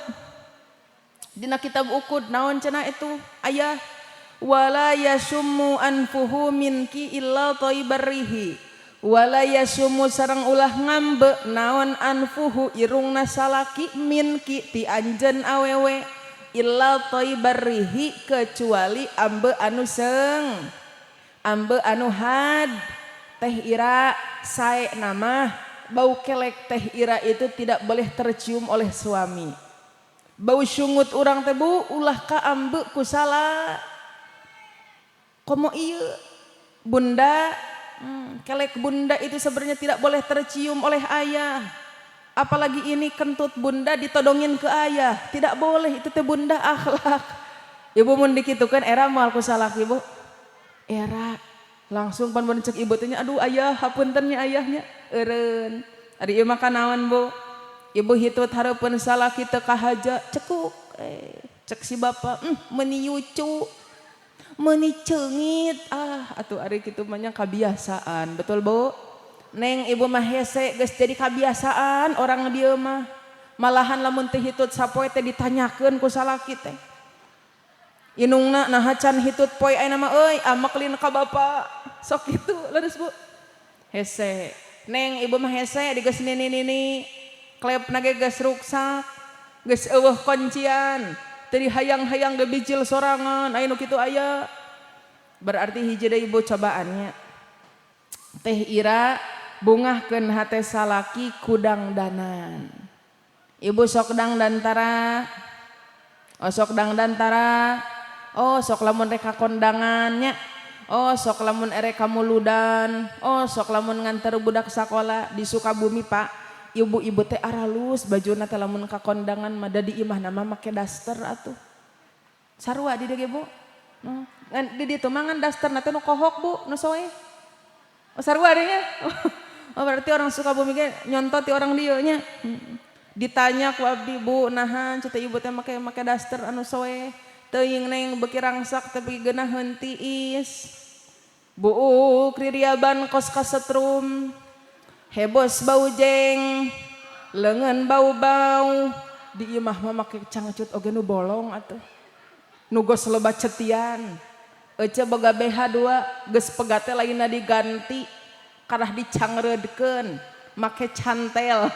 Dina kitab ukud naon cenah itu, ayah? "Wala yasummu anfuhu minki illa thayyibar rihi wala yasummu," sareng ulah ngambe naon, "anfuhu," irungna salaki, "minki," ti anjeun awewe, "illa thayyibar rihi," kecuali ambe anu seng, ambe anu had. Teh Ira, sae nama bau kelek Teh Ira itu tidak boleh tercium oleh suami. Bau sungut urang teh, Bu, ulah ka ambe ku salah. Komo iya bunda, kelek bunda itu sebenarnya tidak boleh tercium oleh ayah, apalagi ini kentut bunda ditodongin ke ayah, tidak boleh itu teh bunda akhlak. Ibu mun dikitukeun era moal ku salaki, Ibu? Era langsung pan cek ibu teh, "Aduh ayah, hapunten nya ayahnya." Eureun ari ieu mah naon, Bu? Ibu hitut hareupeun salaki teu kahaja, cekuk, cek si bapak, meuni yucu, meuni ceungit." Ah atuh ari kitu mah nya kabiasaan, betul, Bu? Neng, ibu mah hese geus jadi kabiasaan orang dieu mah. Malahan lamun teu hitut sapoe teh ditanyakeun ku salaki teh, "Indungna naha can hitut poe ayeuna mah euy?" "Amak lin ka bapak." Sok kitu, leres, Bu? Hese, neng, ibu mah hese di geus nini nini klepna ge geus ruksak, geus eueuh kuncian, teu hayang-hayang ge bijil sorangan. Aya nu kitu aya. Berarti hiji deui, ibu, cobaannya. Teh Ira, bungahkeun hate salaki ku dangdanan. Ibu sok dangdan tara? Oh, sok dangdan tara? Oh, sok lamun rek kondangannya, oh sok lamun erek kamuludan, oh sok lamun nganter budak sakola. Di Sukabumi, Pak, ibu-ibu teh aralus bajuna teh lamun ka kondangan mah, di imah nama make daster atuh. Sarua di dieu, Bu? Ngan di ditu mah ngan daster na teh nu kohok, Bu, nu soe. Oh, sarua nya. Oh, berarti orang Sukabumi ge nyontot ti orang dieu nya. Ditanya ku abdi, "Bu, naha cenah ibu teh make make daster anu soe?" "Teuing neng, beuki rangsak teh geunaheun tiis. Buuk ririaban kos kasetrum, hebos bau jeng, leungeun bau-bau. Di imah mah make cangcut oge nu bolong atuh. Nu gos loba cetian. Ece boga BH dua, geus pegate lainna diganti, karah dicangreudkeun, make cantel."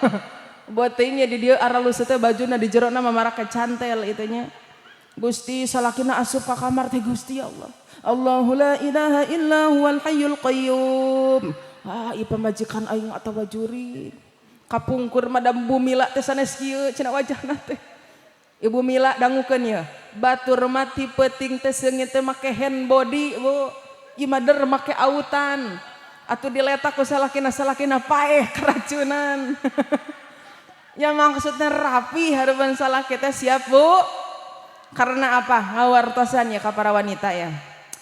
Buat teuing di dieu aralus teh bajuna di jerona mah marake cantel itu nya. Gusti, salakina asup ka kamar teh, Gusti ya Allah. Allahu la ilaha illa huwal hayyul qayyum. Ah, ieu pamajikan aing atawa jurig. Kapungkur madam Bu Mila teh sanes kieu cenah wajahna teh. Ibu Mila, dangukeun ya. Batur mati peuting teh seungit teh make hand body, Bu. Ieu mah der make autan. Atuh diletak ku salakina, salakina paeh keracunan. Ya maksudnya rapi harapan salah kita siap, Bu? Karena apa? Ngawartosan ya ka para wanita ya.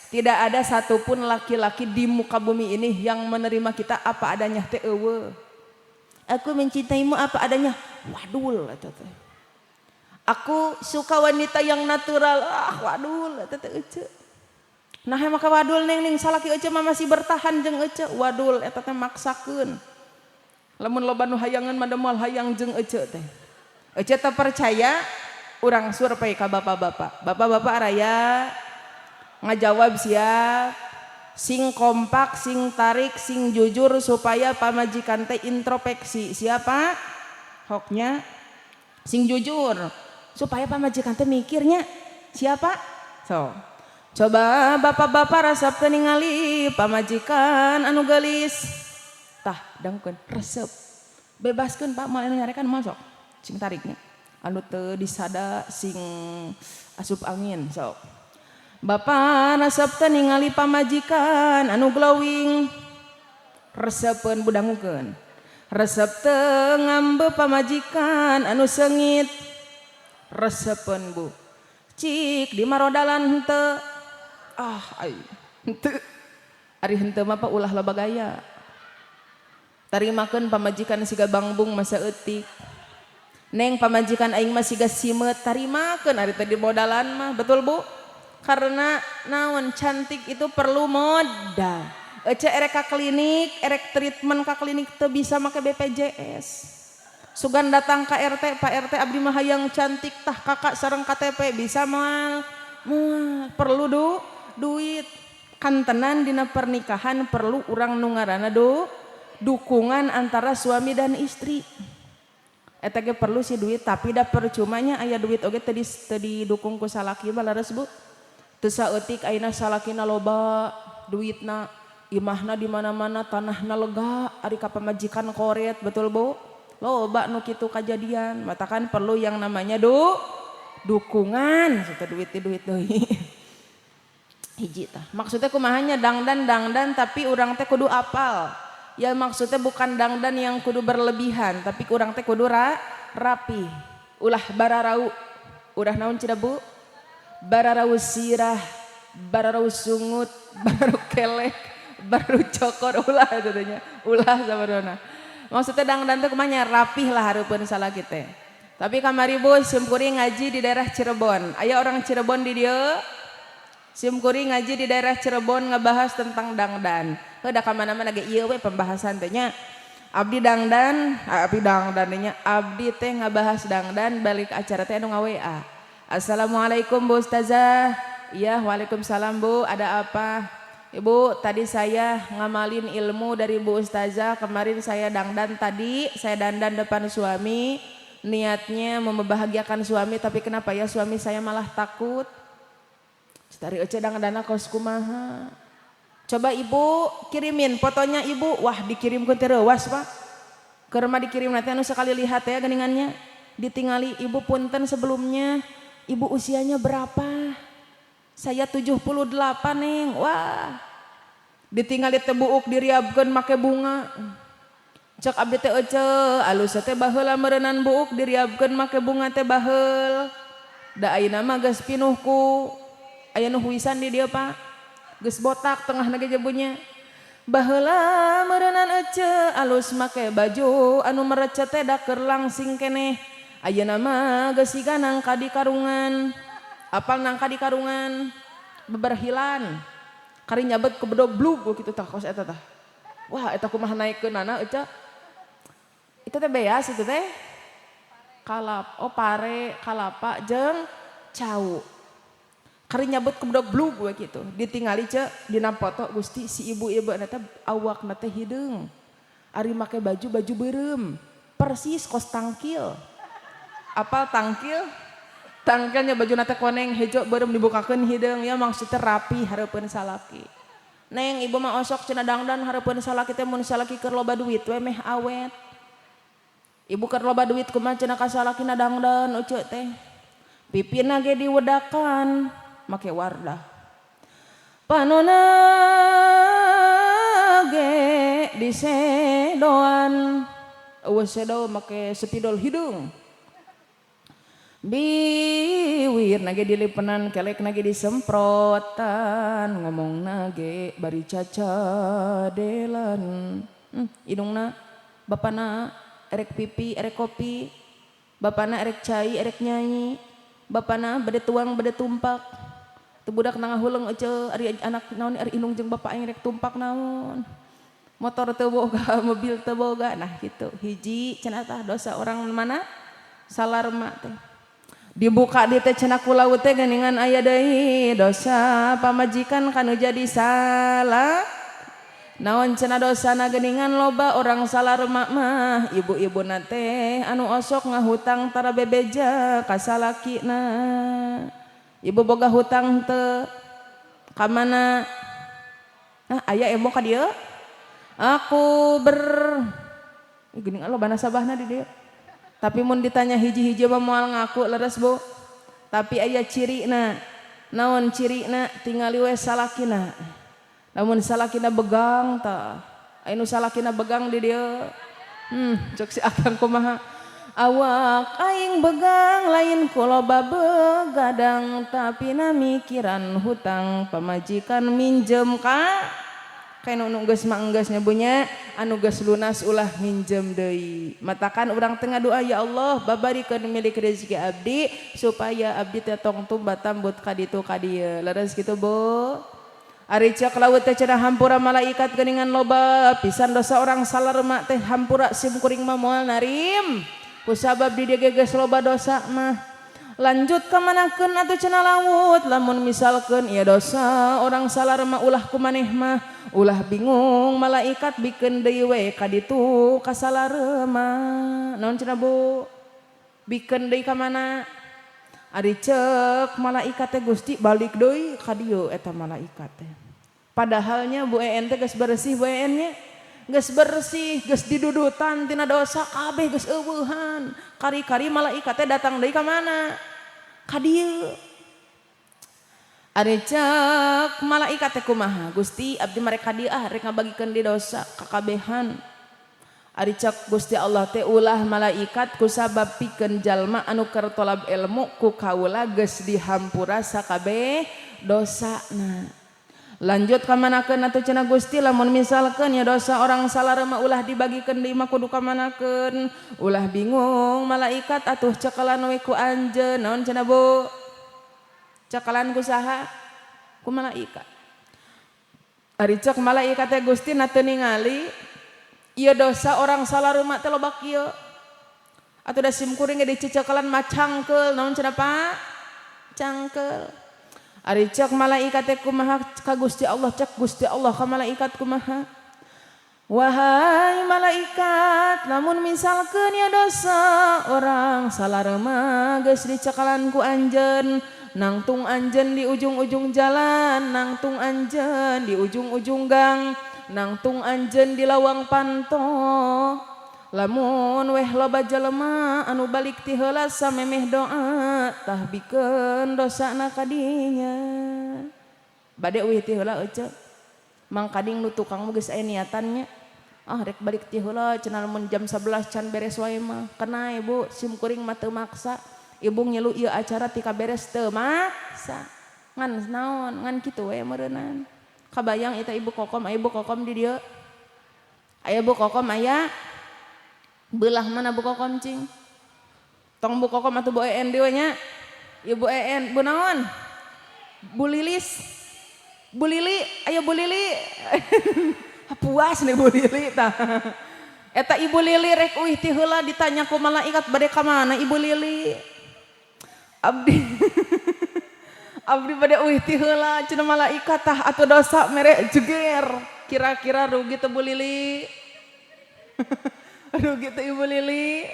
Tidak ada satupun laki-laki di muka bumi ini yang menerima kita apa adanya teh eueuh. "Aku mencintaimu apa adanya." Wadul eta teh. "Aku suka wanita yang natural." Ah, wadul eta teh ece. Nah, maka wadul, neng neng salaki ece mah masih bertahan jeung ece. Wadul eta teh maksakeun. Lamun loba nu hayangan mah moal hayang jeung ece teh. Ece teh percaya urang survei ka bapak-bapak. Bapak-bapak raya ngajawab siap. Sing kompak, sing tarik, sing jujur supaya pamajikan teh introspeksi. Siapa? Hoknya sing jujur supaya pamajikan teh mikirnya. Siapa? So. Coba bapak-bapak resep teu ningali pamajikan anu geulis? Tah, dangkeun resep. Bebaskeun, Pak, moal anu nyarekan moal, sok. Sing tariknya. Anu teu disada sing asup angin, sok. Bapak resep teu ningali pamajikan anu glowing? Resepeun, budangukeun. Resep teu ngambe pamajikan anu seungit? Resepeun, Bu. Cik di marodalan henteu? Ah, ai henteu. Ari henteu mah, Pak, ulah loba gaya. Tarimakeun pamajikan siga bangbung masa eutik. Neng, pamajikan aing mah siga simeut, tarimakeun ari tadi modalan mah, betul, Bu? Karena naon, cantik itu perlu modal. Ece erek ka klinik, erek treatment ka klinik teu bisa make BPJS. Sugan datang ke RT, "Pak RT, abdi mah hayang cantik, tah KK sareng KTP," bisa moal? Moal, perlu duit. Kantenan dina pernikahan perlu urang nu ngaranna dukungan antara suami dan istri. Eta ge perlu sih duit, tapi da percumanya aya duit oge teu didukung ku salaki mah, leres, Bu? Teu saeutik ayeuna salakina loba duitna, imahna di mana-mana, tanahna lega, ari ka pamajikan koret, betul, Bu? Loba nu kitu kajadian, matakan perlu yang namanya dukungan, serta duit duit deui. Hiji tah. Maksudnya kumahanya dangdan dangdan, tapi urang teh kudu apal. Ya, maksudnya bukan dangdan yang kudu berlebihan, tapi urang teh kudu rapi. Ulah bararau. Ulah naon cenah, Bu? Bararau sirah, bararau sungut, bararau kelek, bararau cokor, ulah eta teh nya. Ulah sabarona. Maksudnya dangdan teh kumanya rapih lah hareupeun salaki teh. Tapi kamari, Bu, simkuring ngaji di daerah Cirebon. Aya orang Cirebon di dieu? Simkuring ngaji di daerah Cirebon ngebahas tentang dangdan. Heuh, da ka mana-mana ge ieu we pembahasan teh nya. Abdi dangdan, abdi dangdan nya. Abdi teh ngabahas dangdan, balik acara teh anu nga-WA. "Assalamualaikum, Bu Ustazah." "Iya, waalaikumsalam, Bu. Ada apa?" "Ibu, tadi saya ngamalin ilmu dari Bu Ustazah. Kemarin saya dangdan tadi, saya dandan depan suami. Niatnya membahagiakan suami, tapi kenapa ya suami saya malah takut? Dari ece dangdana kos kumaha? Coba Ibu kirimin fotonya Ibu." Wah, dikirim ke reuwas, Pak. Keur mah dikirim nanti anu sekali lihat ya geningannya. Ditingali, "Ibu, punten sebelumnya. Ibu usianya berapa?" "Saya 78, Neng." Wah. Ditingali teh buuk diriabkeun make bunga. Cek abdi teh, "Ece, alus teh baheula meureunan buuk diriabkeun make bunga teh baheul. Da ayeuna mah geus pinuh ku aya nu huisan di dieu, Pak. Geus botak tengah ge jebunya. Baheula meureunan ece alus make baju anu merecet teh da keur langsing keneh. Ayeuna mah geus siga nangka di karungan." Apal nangka di karungan? Beberhilan. Kari nyabet ke bedog blug kitu tah, kos eta tah. Wah, eta kumaha naikkeunana, ece? Itu teh beas itu teh. Kalap, oh pare, kalapa jeung cau. Kari nyabet ke bedog blug we kitu. Ditingali ce dina foto, Gusti, si ibu-ibu teh awakna teh hideung. Ari make baju baju beureum. Persis kos tangkil. Apal tangkil? Tangkilnya baju nate koneng hejo beureum dibukakeun hideung, ya maksudnya rapi hareupeun salaki. "Neng, Ibu mah osok cenah dangdan hareupeun salaki teh mun salaki keur loba duit we meh awet. Ibu keur loba duit kumaha cenah ka salakina dangdan uce teh? Pipina ge diwedakan make wardah. Panona ge disedoan. Eueuh sedo make spidol hideung. Biwir nage dilipenan, kelek nage disemprotan, ngomong nage bari cacadelan." Indungna, bapana erek pipi erek kopi, bapana erek cai erek nyanyi, bapana bade tuang bade tumpak. Teu budak nangahuleng, "Ece, ari anak naon, ari indung jeung bapak aing rek tumpak naon? Motor teu boga, mobil teu boga." Nah gitu. Hiji cenah tah dosa orang mana? Salarma teh. Dibuka di teh cenah ku laut teh geuningan aya deui dosa pamajikan kanu jadi salah. Naon cenah dosana geuningan loba orang salarma mah? Ibu-ibu teh anu osok ngahutang tara bebeja ka salakina. Ibu boga hutang teu? Ka mana? Nah, aya embong ka dieu? Aku ber geuning loba nasabahna di dieu. Tapi mun ditanya hiji-hiji mah moal ngaku, leres, Bu. Tapi aya cirina. Naon cirina? Tingali we salakina. Lamun salakina begang tah. Aya nu salakina begang di dieu? Cek si akang kumaha? Awak aing begang lain ku loba begadang, tapi na mikiran hutang pamajikan minjem ka kayak nu geus mah enggeus nya, Bu, nya. Anu geus lunas ulah minjem deui. Matakan urang tengah doa, "Ya Allah, babarikeun milik rezeki abdi supaya abdi teh tong tumbat tambut ka ditu ka dieu." Leres kitu, Bu? Ari cek laut teh cenah, hampura malaikat geuningan loba pisan dosa orang salarema teh, hampura sim kuring mah moal narim kusabab di dieu geus loba dosa mah. Lanjut ka manakeun atuh cenah laut? Lamun misalkeun ieu dosa orang salarema ulah ku maneh mah, ulah bingung malaikat, bikeun deui we ka ditu ka salarema. Naon cenah, Bu? Bikeun deui ka mana? Ari cek malaikat teh, Gusti, balik deui ka dieu eta malaikat teh. Padahalnya Bu En teh geus bersih, Bu En nya, geus bersih, geus didudutan tina dosa kabeh, geus euweuhan. Kari-kari malaikat teh datang deui ka mana? Ka dieu. Ari cek malaikat teh kumaha? Gusti, abdi mereka ka dieu ah, rek ngabagikeun di dosa kakabehan. Ari cek Gusti Allah teh, ulah malaikat, kusabab pikeun jalma anu keur tolab ilmu ku kaula geus dihampura sakabeh dosana. Lanjut ka manakeun atuh cenah, Gusti? Lamun misalkeun ya dosa orang salarema ulah dibagikeun deui mah kudu ka manakeun? Ulah bingung malaikat, atuh cekelan we ku anjeun. Naon cenah, Bu? Cekelan ku saha? Ku malaikat. Ari cek malaikat teh, Gusti, na teu ningali ieu dosa orang salarema teh loba kieu? Atuh da sim kuring ge dicecekelan mah cangkeul. Naon cenah, Pak? Cangkeul. Ari cek malaikat teh kumaha ka Gusti Allah? Cek Gusti Allah ka malaikat kumaha? Wahai malaikat, lamun misalkeun ya dosa orang salarema geus dicekalan ku anjeun, nangtung anjeun di ujung-ujung jalan, nangtung anjeun di ujung-ujung gang, nangtung anjeun di lawang panto, lamun weh loba jelema anu balik ti heula samemeh doa, tah bikeun dosana ka dinya. Bade uih ti heula ece Mang Kading nu tukang mah geus aya niatannya, ah, rek balik ti heula cenah, lamun jam 11 can beres wae mah kena. Ibu, sim kuring mah teu maksa ibu ngilu ieu acara tika beres, teu maksa. Ngan naon, ngan kitu we meureunan. Kabayang eta Ibu Kokom? Aya Ibu Kokom di dieu? Aya Bu Kokom? Aya belah mana Bu Kokom, cing? Tong Bu Kokom atau Bu En deui nya. Ibu En, Bu naon? Bu Lilis, Bu Lili. Ayo Bu Lili, puas nih Bu Lili tah. Eta Ibu Lili rek uih ti heula ditanya ku malaikat, bade ka mana Ibu Lili? Abdi bade uih ti heula cenah malaikat. Tah atuh dosa mere jeger. Kira-kira rugi teu Bu Lili? Rugi teu Ibu Lili?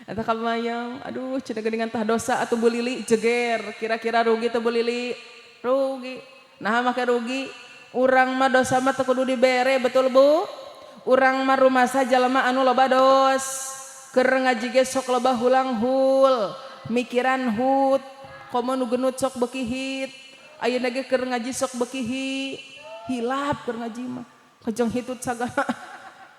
Eta kabayang, aduh cenah geuningan, tah dosa atuh Bu Lili jeger. Kira-kira rugi teu Bu Lili? Rugi. Nah, make rugi. Urang mah dosa mah teu kudu dibere, betul, Bu? Urang mah rumasa jalma anu loba dos. Keur ngaji ge sok loba hulang hul, mikiran hut, komo nu genut sok beuki hit. Ayeuna ge keur ngaji sok beuki hilap keur ngaji mah. Kejeng hitut sagala.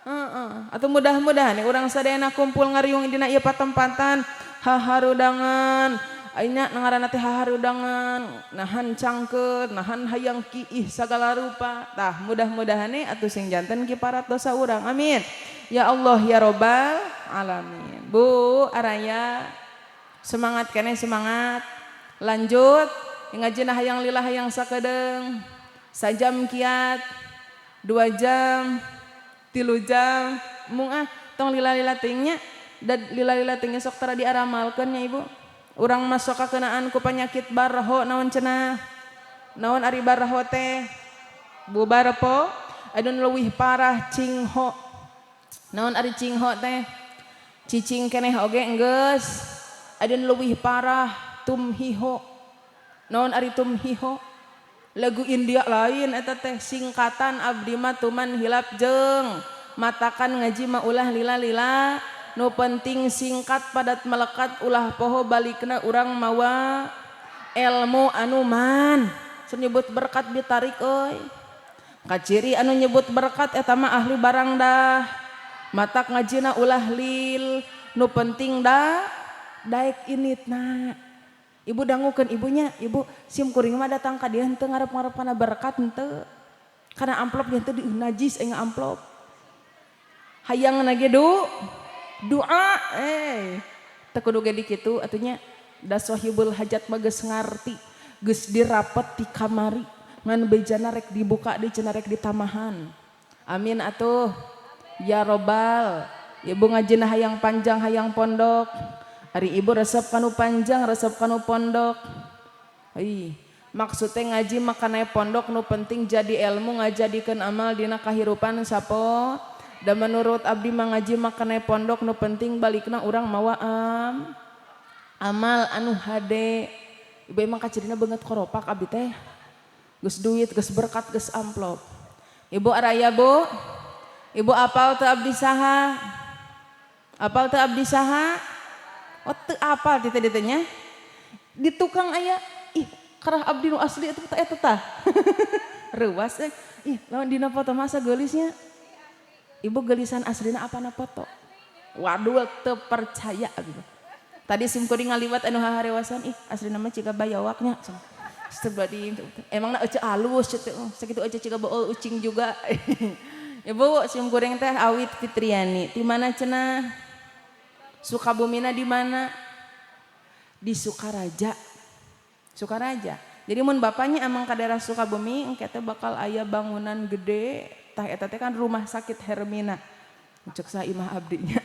Heeh. Atau mudah-mudahan urang sadayana kumpul ngariung dina ieu patempatan haharudangan. Ayeuna ngaranna teh haharudangan, nahan cangkeut, nahan hayang kiih sagala rupa. Tah, mudah-mudahan atuh sing janten kiparat dosa urang. Amin. Ya Allah ya Robbal alamin. Bu, araya semangat keneh, semangat. Lanjut ngajina hayang lila, hayang sakedeung. Sajam kiat, 2 jam, 3 jam, mung ah tong lila-lila tingnya dan lila-lila tingnya sok tara diaramalkeun nya, Ibu. Urang masuk kakenaan ku penyakit barho. Naon cenah? Naon ari barho teh? Bubar po? Anu leuwih parah cingho. Naon ari cingho teh? Cicing keneh oge enggeus. Anu leuwih parah tumhiho. Naon ari tumhiho? Lagu India lain eta teh singkatan abdi mah tuman hilap jeng. Matakan ngaji mah ulah lila-lila. Nu penting singkat padat melekat, ulah poho balikna urang mawa ilmu anu man. Nyebut berkat ditarik euy. Kaciri anu nyebut berkat eta mah ahli barang dah. Matak ngajina ulah lil, nu penting dah daek initna. Ibu dangukeun ibunya, ibu sim kuring mah datang ka dieu henteu ngarep-ngarep kana berkat henteu. Karena amplop henteu di najis aing amplop. Hayang ge doa teu kudu ge dikitu atunya, da sohibul hajat mah geus ngarti, geus dirapet ti kamari ngan bejana rek dibuka di cenah rek ditamahan. Amin atuh ya robbal. Ibu ngajina hayang panjang, hayang pondok. Ari ibu resep kanu panjang, resep kanu pondok? Ih, maksudnya ngaji makana pondok, nu penting jadi ilmu ngajadikeun amal dina kahirupan sapo. Dan menurut abdi mah ngaji makana pondok, nu penting balikna urang mawa amal anu hade. Ibu emang kacirina banget koropak abdi teh. Geus duit, geus berkat, geus amplop. Ibu araya bu? Ibu apal teu abdi saha? Apal teu abdi saha? Oh, teu apal teh nya. Di tukang aya, ih karah abdi nu asli itu teh eta tah. Reuwas eh. Ih, lawan dina foto masa geulisnya. Ibu geulisan aslina apa na foto? Waduh, teu percaya abdi. Tadi sim kuring ngaliwat anu haharewasan, ih aslina mah ciga bayawaknya. Astagfirullahaladzim. Emang na ece alus teh, sakitu ece ciga bool ucing juga. Ibu, sim kuring teh Awit Fitriani. Di mana cenah? Sukabumina di mana? Di Sukaraja. Sukaraja. Jadi mun bapaknya emang ke daerah Sukabumi, engke teh bakal aya bangunan gede, tah eta teh kan rumah sakit Hermina. Cek sa imah abdinya.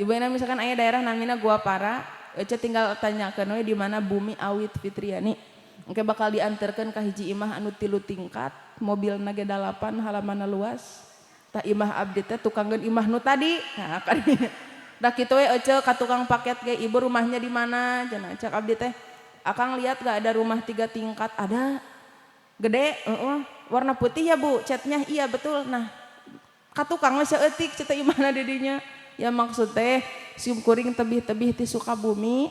Ibu misalkan aya daerah namina Gua Para, ece tinggal tanyakeun we di mana bumi Awit Fitriani. Engke bakal diantarkeun ka hiji imah anu 3 tingkat, mobilna ge 8, halamanna luas. Tah imah abdi teh tukangkeun imah nu tadi. Nah, kan da kitu we ece ka tukang paket ge, ibu rumahnya di mana? Cenah cek abdi teh. Akang lihat gak ada rumah 3 tingkat? Ada. Gede, warna putih ya bu, catnya iya betul. Nah, ka tukang mah saeutik ceta imahna di dinya. Ya maksud teh sim kuring tebih-tebih ti Sukabumi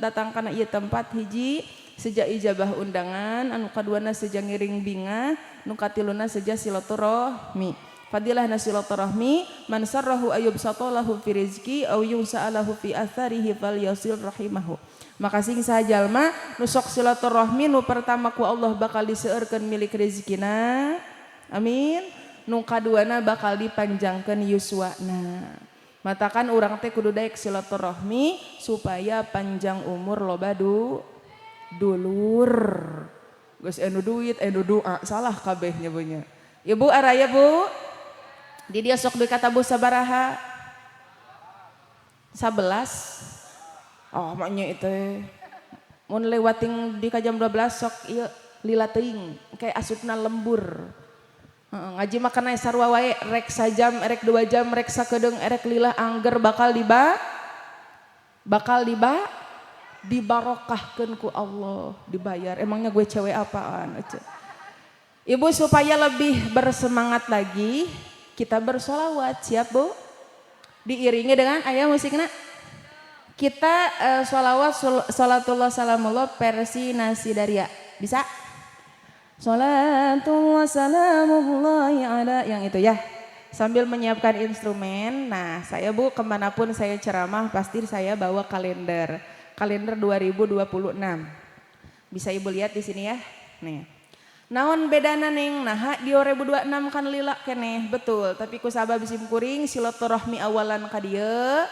datang kana ieu tempat, hiji seja ijabah undangan, anu kaduana seja ngiring bingah, nu katiluna seja silaturahmi. Fadilah silaturahmi, man sarrahu ayyubsata lahu fi rizki aw yunsa'alahu fi atharihi falyasil rahimahu. Maka sing saha jalma nu sok silaturahmi, nu pertama ku Allah bakal diseueurkeun milik rezekina. Amin. Nu kaduana bakal dipanjangkeun yuswana. Matakan urang teh kudu daek silaturahmi supaya panjang umur, loba dulur. Geus anu duit, anu doa, salah kabeh nyebunya. Ibu araya bu? Di dia sok duit kata bu sabaraha? 11. Oh, maknya itu. Mun lewating di ka jam 12 sok ieu lila teuing, kayak asupna lembur. Heeh, ngaji makana sarua wae, rek sajam, rek 2 jam, rek sakedeung, rek lila, angger bakal dibarokahkeun ku Allah, dibayar. Emangnya gue cewek apaan? Ece. Ibu, supaya lebih bersemangat lagi, kita bersolawat. Siap bu? Diiringi dengan ayah musikna. Kita sholawat salatullah salamullah versi Nasidaria. Bisa? Salatullah salamullahi ala yang itu ya. Sambil menyiapkan instrumen. Nah, saya bu kemanapun saya ceramah pasti saya bawa kalender. Kalender 2026. Bisa ibu lihat di sini ya. Nih. Naon bedana neng? Nah, di 2026 kan lila keneh, betul. Tapi ku sabab sim kuring silaturahmi awalan ka dieu,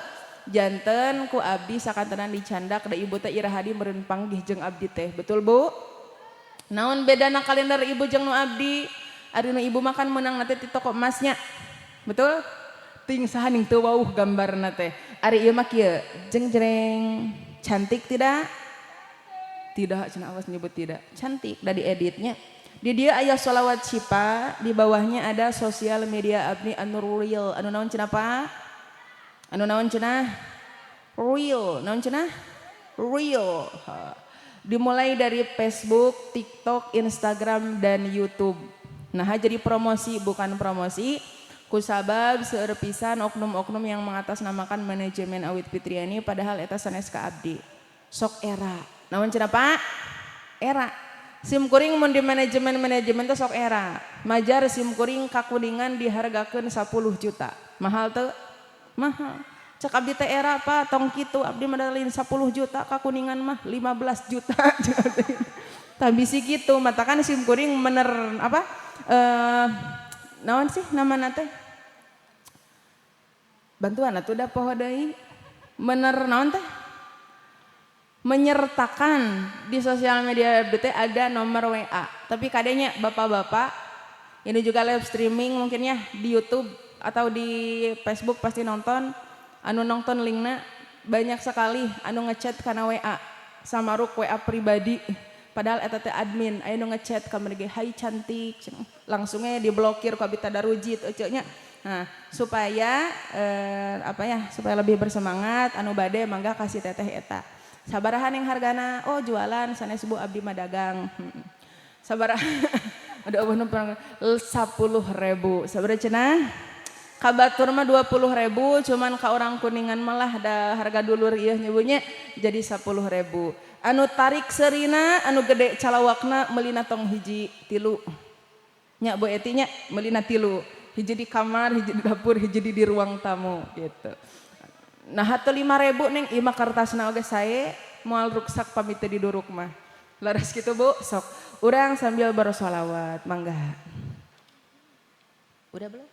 janten ku abdi sakantenan dicandak da ibu teh iraha di meureun panggih jeung abdi teh. Betul bu? Naon bedana kalender ibu jeung nu abdi? Ari nu ibu makan menang nanti di toko emasnya. Betul? Ting saha ning teu wauh gambarna teh. Ari ieu mah kieu, jeng jreng. Cantik tidak? Tidak, cenah, awas nyebut tidak. Cantik dari editnya. Di dia aya sholawat syifa, di bawahnya ada sosial media abdi anu real. Anu naon cenah Pak? Anu naon cenah? Real. Naon cenah? Real. Ha. Dimulai dari Facebook, TikTok, Instagram, dan YouTube. Nah, jadi promosi bukan promosi. Kusabab seueur pisan oknum-oknum yang mengatasnamakan manajemen Awit Fitriani padahal eta sanes ka abdi. Sok era. Naon cenah, Pak? Era. Sim kuring mun di manajemen-manajemen teh sok era. Majar sim kuring ka Kuningan dihargakeun 10 juta. Mahal teu? Mahal. Cek abdi teh era, Pak, tong kitu abdi mah lain 10 juta ka Kuningan mah 15 juta. Tah bisi kitu matakan sim kuring mener apa? Naon sih namana teh? Bantuan atuh da poho deui. Mener naon teh? Menyertakan di sosial media abdi teh ada nomor WA. Tapi kadenya bapak-bapak ini juga live streaming mungkin ya di YouTube atau di Facebook pasti nonton, anu nonton linkna banyak sekali anu ngechat karena WA samaruk WA pribadi, padahal eta teh admin. Aya nu ngechat ka mereka, "Hai cantik," langsungnya diblokir ku abdi, tadarujit ece nya. Nah, supaya apa ya, supaya lebih bersemangat, anu bade mangga kasih teteh eta. Sabaraha yang hargana? Oh, jualan sanes, Bu, abdi mah dagang. Sabaraha? Ada apa numpang 10.000. Sabaraha cenah? Ka batur mah 20.000, cuman ka orang Kuningan malah da harga dulur ieu nyebunya jadi 10.000. Anu tarik serina, anu gede calawakna, melina tong hiji tilu. Nya Bu Eti nya, melina tilu. Hiji di kamar, hiji di dapur, hiji di ruang tamu gitu. Nah, hatu 5.000, Neng, ima kertasna oge sae, moal ruksak pamit teu diduruk mah. Leres gitu, Bu, sok. Urang sambil bersolawat, mangga. Udah belum?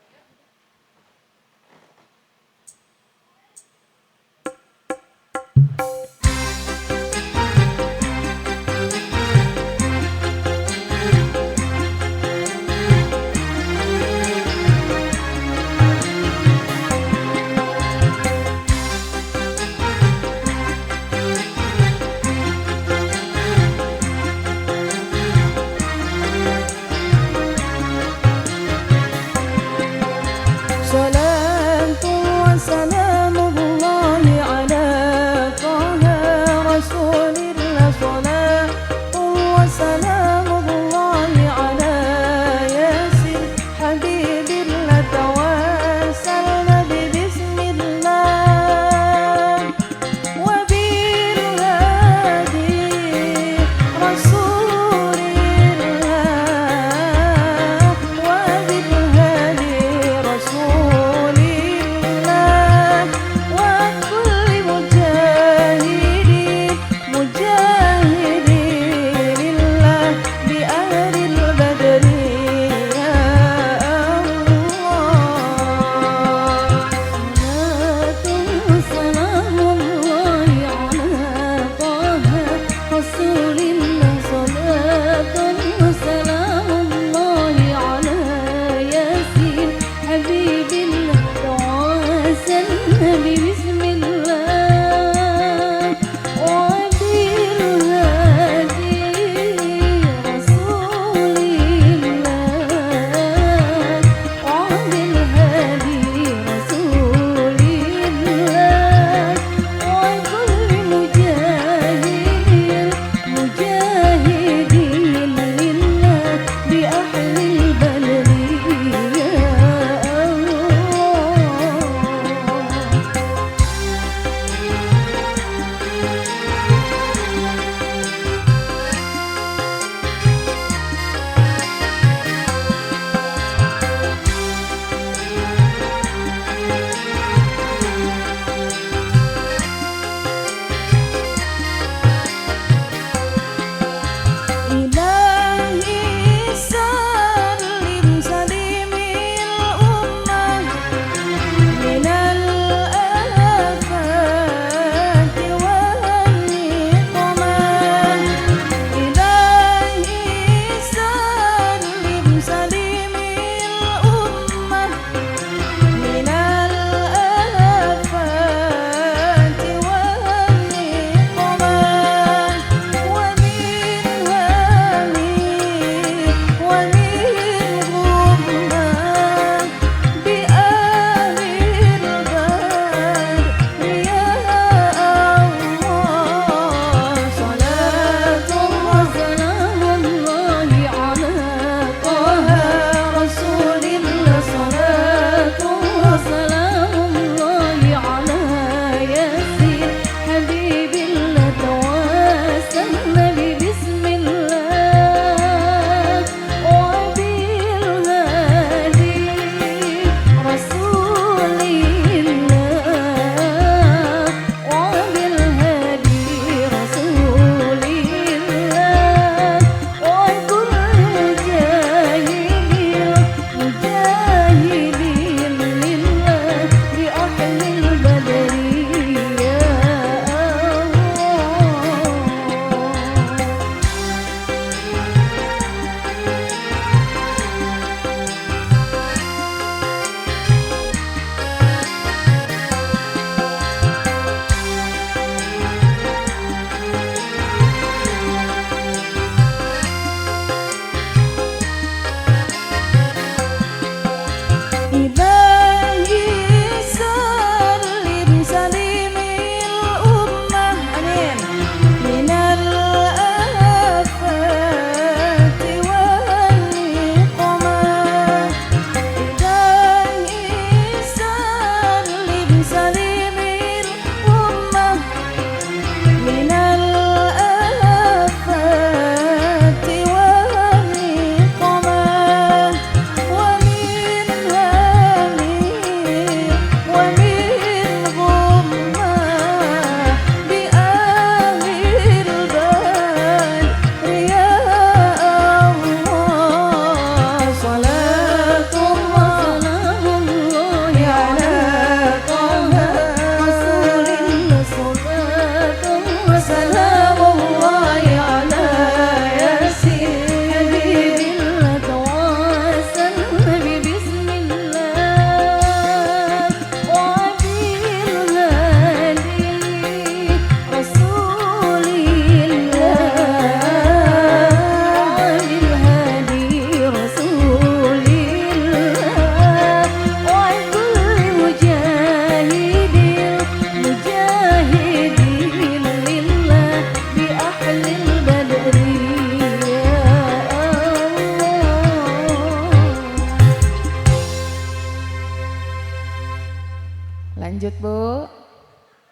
Lanjut, Bu.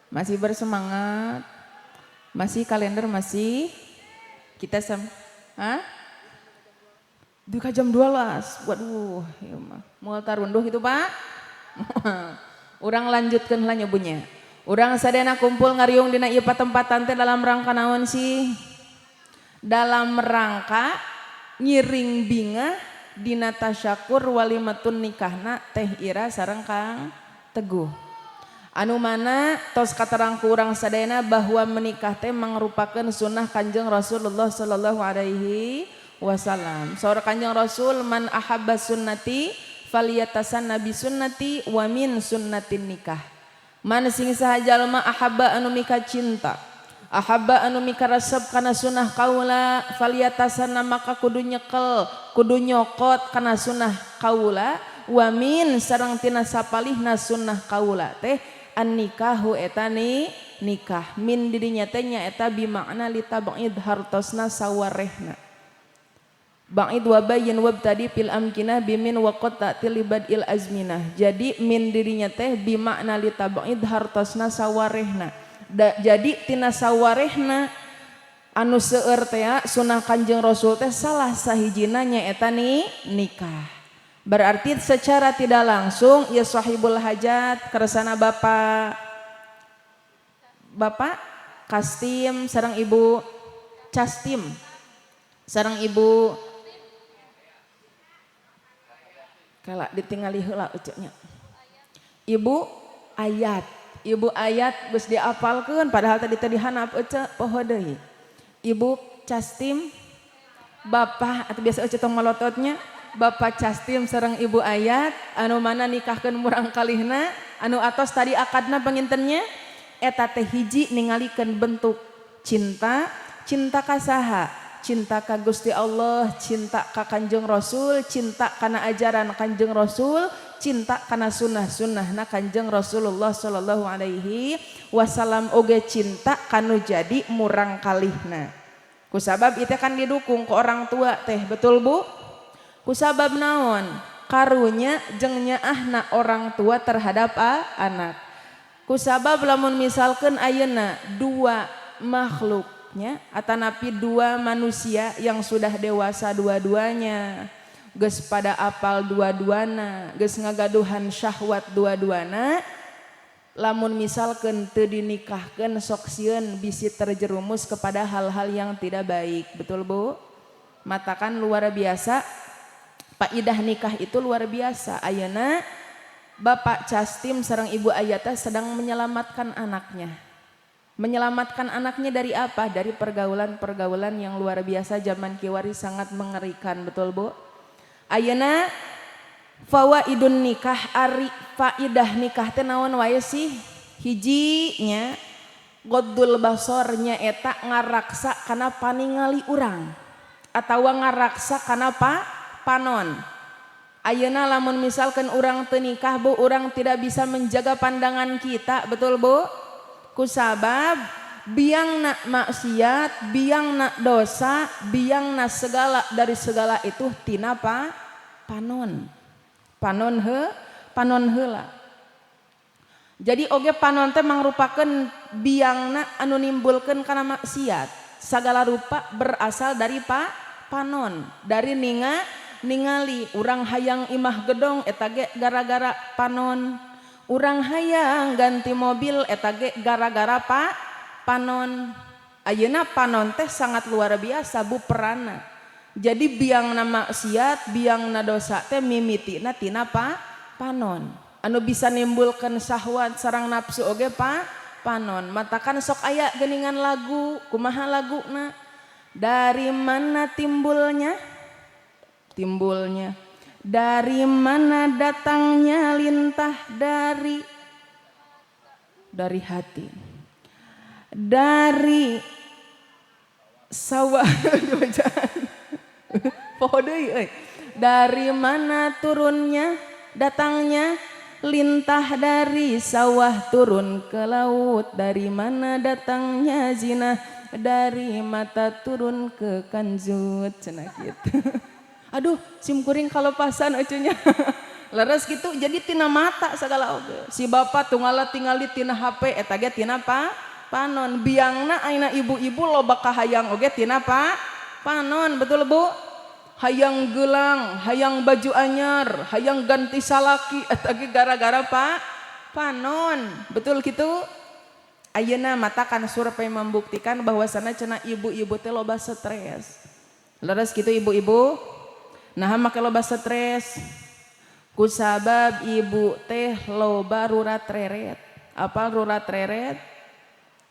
Masih bersemangat? Masih kalender masih? Kita sem Hah? Duka jam 12. Waduh, ya mah. Moal tarunduh itu, Pak. Urang lanjutkan lah nyobunya. Urang sadayana kumpul ngariung dina ieu patempatan teh dalam rangka naon sih? Dalam rangka ngiring bingah dina tasyakur walimatun nikahna Teh Ira sareng Kang Teguh. Anu mana tos katerang ku urang sadayana bahwa menikah teh mangrupakeun sunnah Kanjeng Rasulullah sallallahu alaihi wasallam. Saur Kanjeng Rasul, "Man ahabba sunnati falyatasanna bi sunnati wa min sunnatin nikah." Man sing saha jalma, ahabba anu mika cinta, ahabba anu mika resep kana sunnah kaula, falyatasanna maka kudu nyekel, kudu nyokot kana sunnah kaula, wa min sareng tina sapalihna sunnah kaula teh an nikahu eta ni nikah. Min didinya teh nyaeta bimakna litab'id, hartosna sawarehna. Ba'id wa bayyin wabtadi fil amkinah bimin wa qad ta'ti libadil azminah. Jadi min dirinya teh bimakna litab'id, hartosna sawarehna. Jadi tina sawarehna anu seueur teh sunah Kanjeng Rasul teh salah sahijina nyaeta ni nikah. Berarti secara tidak langsung ya sahibul hajat kersana Bapak Bapak Kastim sareng Ibu Castim sareng Ibu kala ditingali heula nya. Ibu Ayat, Ibu Ayat geus diapalkeun, padahal tadi tadi hanap ece poho deui. Ibu Castim, Bapak atau biasa ece tong malototnya, Bapak Castim sareng Ibu Ayat anu mana nikahkeun murang kalihna anu atos tadi akadna pangintennya, eta teh hiji ningalikeun bentuk cinta. Cinta ka saha? Cinta ka Gusti Allah, cinta ka Kanjeng Rasul, cinta kana ajaran Kanjeng Rasul, cinta kana sunnah-sunnahna Kanjeng Rasulullah sallallahu alaihi wasallam, oge cinta kanu jadi murang kalihna. Kusabab itu kan didukung ke orang tua teh, betul, Bu? Kusabab naon? Karunya jeung nyaahna orang tua terhadap anak. Kusabab lamun misalkan ayeuna dua makhluknya atanapi dua manusia yang sudah dewasa dua-duanya, geus pada apal dua-duana, geus ngagaduhan syahwat dua-duana, lamun misalkan teu dinikahkeun sok sieun bisi terjerumus kepada hal-hal yang tidak baik, betul, Bu? Matakan luar biasa faidah nikah itu luar biasa. Ayeuna Bapak Castim sareng Ibu Ayata sedang menyelamatkan anaknya. Menyelamatkan anaknya dari apa? Dari pergaulan-pergaulan yang luar biasa zaman kiwari sangat mengerikan, betul, Bu? Ayeuna fawaidun nikah, ari faidah nikah teh naon wae sih? Hiji nya ghaddul basor, nyaeta ngaraksa kana paningali urang atawa ngaraksa kana panon. Ayeuna lamun misalkan urang teu nikah, Bu, urang tidak bisa menjaga pandangan kita, betul, Bu? Kusabab biang nak maksiat, biang nak dosa, biang nak segala dari segala itu tina pa panon. Panon he, panon heula. Jadi oge panon teh mangrupakeun biangna anu nimbulkeun kana maksiat. Segala rupa berasal dari panon, dari ningali. Urang hayang imah gedong eta ge gara-gara panon, urang hayang ganti mobil eta ge gara-gara panon. Ayeuna panon teh sangat luar biasa, Bu, perana. Jadi biangna maksiat, biangna dosa teh mimitina tina panon. Anu bisa nimbulkan syahwat sareng nafsu oge panon. Matakan sok aya geningan lagu, kumaha laguna? Dari mana timbulnya? Timbulnya dari mana datangnya lintah dari hati, dari sawah, poho deui euy. Dari mana turunnya, datangnya lintah? Dari sawah turun ke laut. Dari mana datangnya zina? Dari mata turun ke kanjut, cenah kitu. Aduh, sim kuring kalepasan ucunya. Leres gitu. Jadi tina mata segala oge. Si bapak tunggala tingali tina HP, eta ge tina pa panon. Biangna ayeuna ibu-ibu loba kahayang oge tina pa panon, betul, Bu? Hayang gelang, hayang baju anyar, hayang ganti salaki, eta ge gara-gara pa panon, betul gitu? Ayeuna matakan survei membuktikan bahwasana cenah ibu-ibu teh loba stres. Leres gitu, ibu-ibu? Nah, make loba stres kusabab ibu teh loba rurat reret. Apa rurat reret?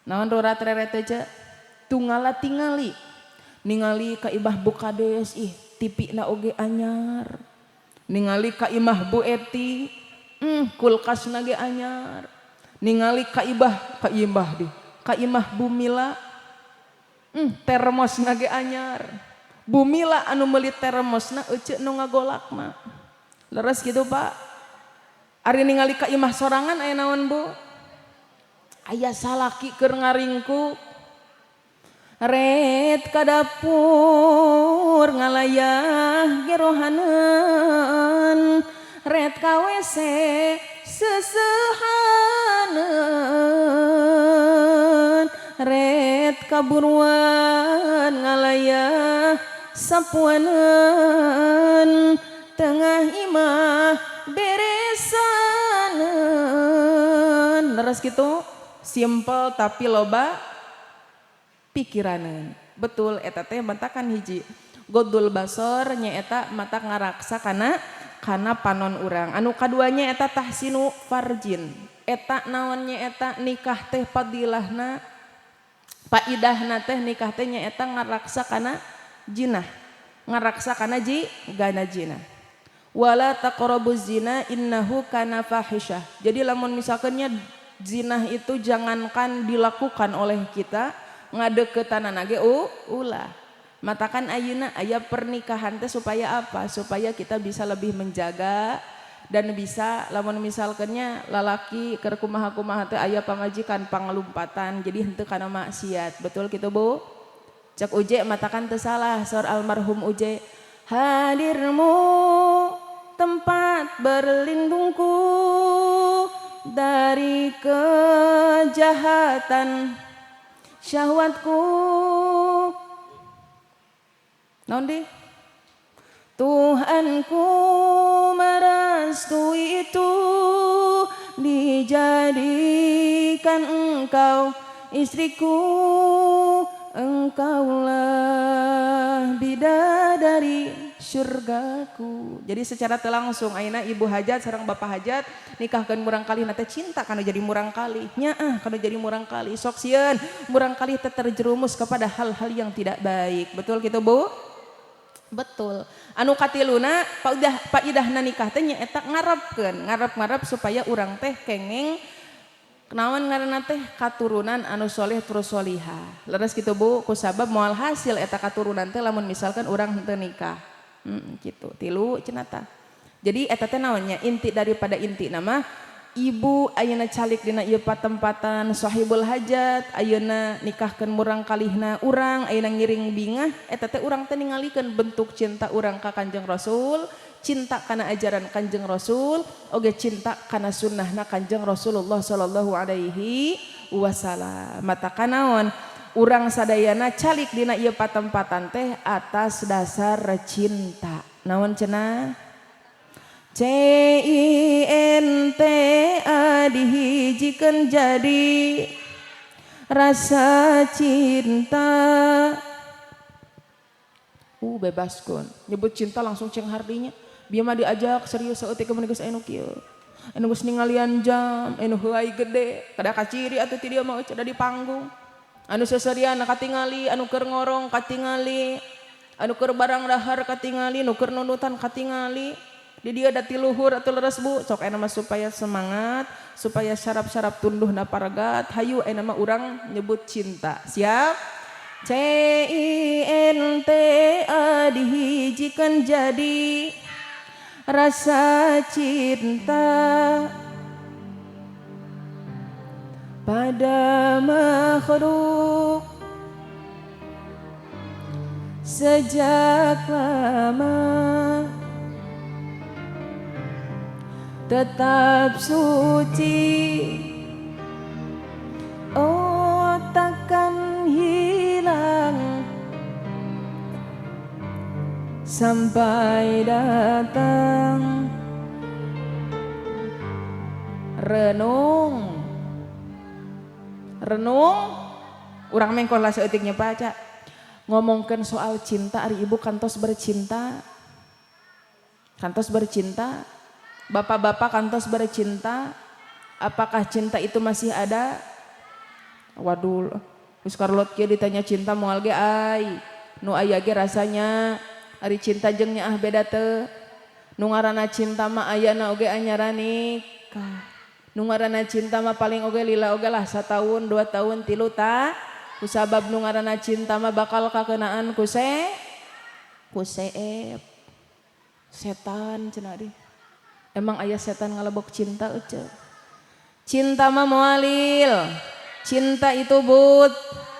Naon rurat reret teh, Cek? Tunggala tingali, ningali ka imah Bu Kades, ih, TV na oge anyar. Ningali ka imah Bu Eti, kulkas na ge anyar. Ningali ka imah di ka imah Bu Mila, termos na ge anyar. Bu Mila anu meuli termosna, ece nu ngagolakna. Leres gitu, Pak? Ari ningali ka imah sorangan aya naon, Bu? Aya salaki keur ngaringkuk. Ret ka dapur ngalayah gerohaneun, ret ka WC seusehaneun, ret ka buruan ngalayah sapuaneun, tengah imah beresaneun. Leres gitu? Simple tapi loba pikiraneun, betul? Eta teh matakan hiji godul basor, nyaeta mata ngaraksa kana kana panon urang. Anu kaduanya eta tahsinu farjin. Eta naonnya? Eta nikah teh fadilahna, paidahna teh nikah teh nyaeta ngaraksa kana jinah, ngaraksa kana ji gana jinah. Wala taqrabuz zina innahu kana fahisyah. Jadi lamun misalkannya zinah itu jangankan dilakukan oleh kita, ngadeukeutanana ge ulah. Matakan ayeuna aya pernikahan teh supaya apa? Supaya kita bisa lebih menjaga dan bisa lamun misalkannya lalaki keur kumaha-kumaha teh aya pamajikan panglumpatan, jadi henteu kana maksiat. Betul gitu, Bu? Cek Uje matakan teu salah saur almarhum Uje, hadirmu tempat berlindungku dari kejahatan syahwatku. Naon di Tuhanku merestui itu, dijadikan engkau istriku, engkaulah bidadari syurgaku. Jadi secara langsung ayeuna ibu hajat sareng bapak hajat nikahkeun murangkalih teh cinta kana jadi murangkalih. Nyaah kana jadi murangkalih. Sok sieun murangkalih teh terjerumus kepada hal-hal yang tidak baik. Betul gitu, Bu? Betul. Anu katiluna paudah paidahna nikah teh nyaeta ngarepkeun, ngarep-ngarep supaya urang teh kengeng naon ngaranna teh katurunan anu soleh terus solihah. Leres gitu, Bu? Kusabab moal hasil eta katurunan teh lamun misalkan urang henteu nikah. Gitu. Tilu cenah tah. Jadi eta teh naonnya inti daripada inti nama ibu ayeuna calik dina ieu patempatan, sahibul hajat ayeuna nikahkeun murangkalihna urang ayeuna ngiring bingah, eta teh urang teh ningalikeun bentuk cinta urang ka Kanjeng Rasul, cinta kana ajaran Kanjeng Rasul, oge cinta kana sunnahna Kanjeng Rasulullah sallallahu alaihi wasallam. Mata kanaon urang sadayana calik dina ieu patempatan teh atas dasar cinta. Naon cenah? CINTA dihijikeun jadi rasa cinta. Bebaskeun. Nyebut cinta langsung ceng hardinya. Bieu mah diajak serius saeutik kemun geus anu kieu. Anu geus ningalian jam, anu heuay gede, kada kaciri atuh ti dieu mah da di panggung. Anu seserian katingali, anu keur ngorong katingali, anu keur barang dahar katingali, nu keur nundutan katingali. Di dia da tiluhur atau leres, Bu? Sok aya mah supaya semangat, supaya syaraf-syaraf tunduhna paragat, hayu aya mah urang nyebut cinta. Siap? CINTA dihijikan jadi rasa cinta pada makhluk sejak lama. Tetap suci. Oh, takkan hilang sampai datang. Renung, renung. Urang mengkol lah saeutiknya baca ngomongkan soal cinta. Ari ibu kantos bercinta? Kantos bercinta? Bapak-bapak kantos bercinta? Apakah cinta itu masih ada? Waduh, wis karlot kieu ditanya cinta moal ge ai nu aya ge rasanya. Ari cinta jeung nyaah beda teu? Nu ngaranna cinta mah ayana oge anyaran nikah. Nu ngaranna cinta mah paling oge lila oge lah satahun, 2 tahun, 3 ta kusabab nu ngaranna cinta mah bakal kakenaan ku seep setan cenah di. Emang aya setan ngalebok cinta, ece? Cinta mah moalil. Cinta itu but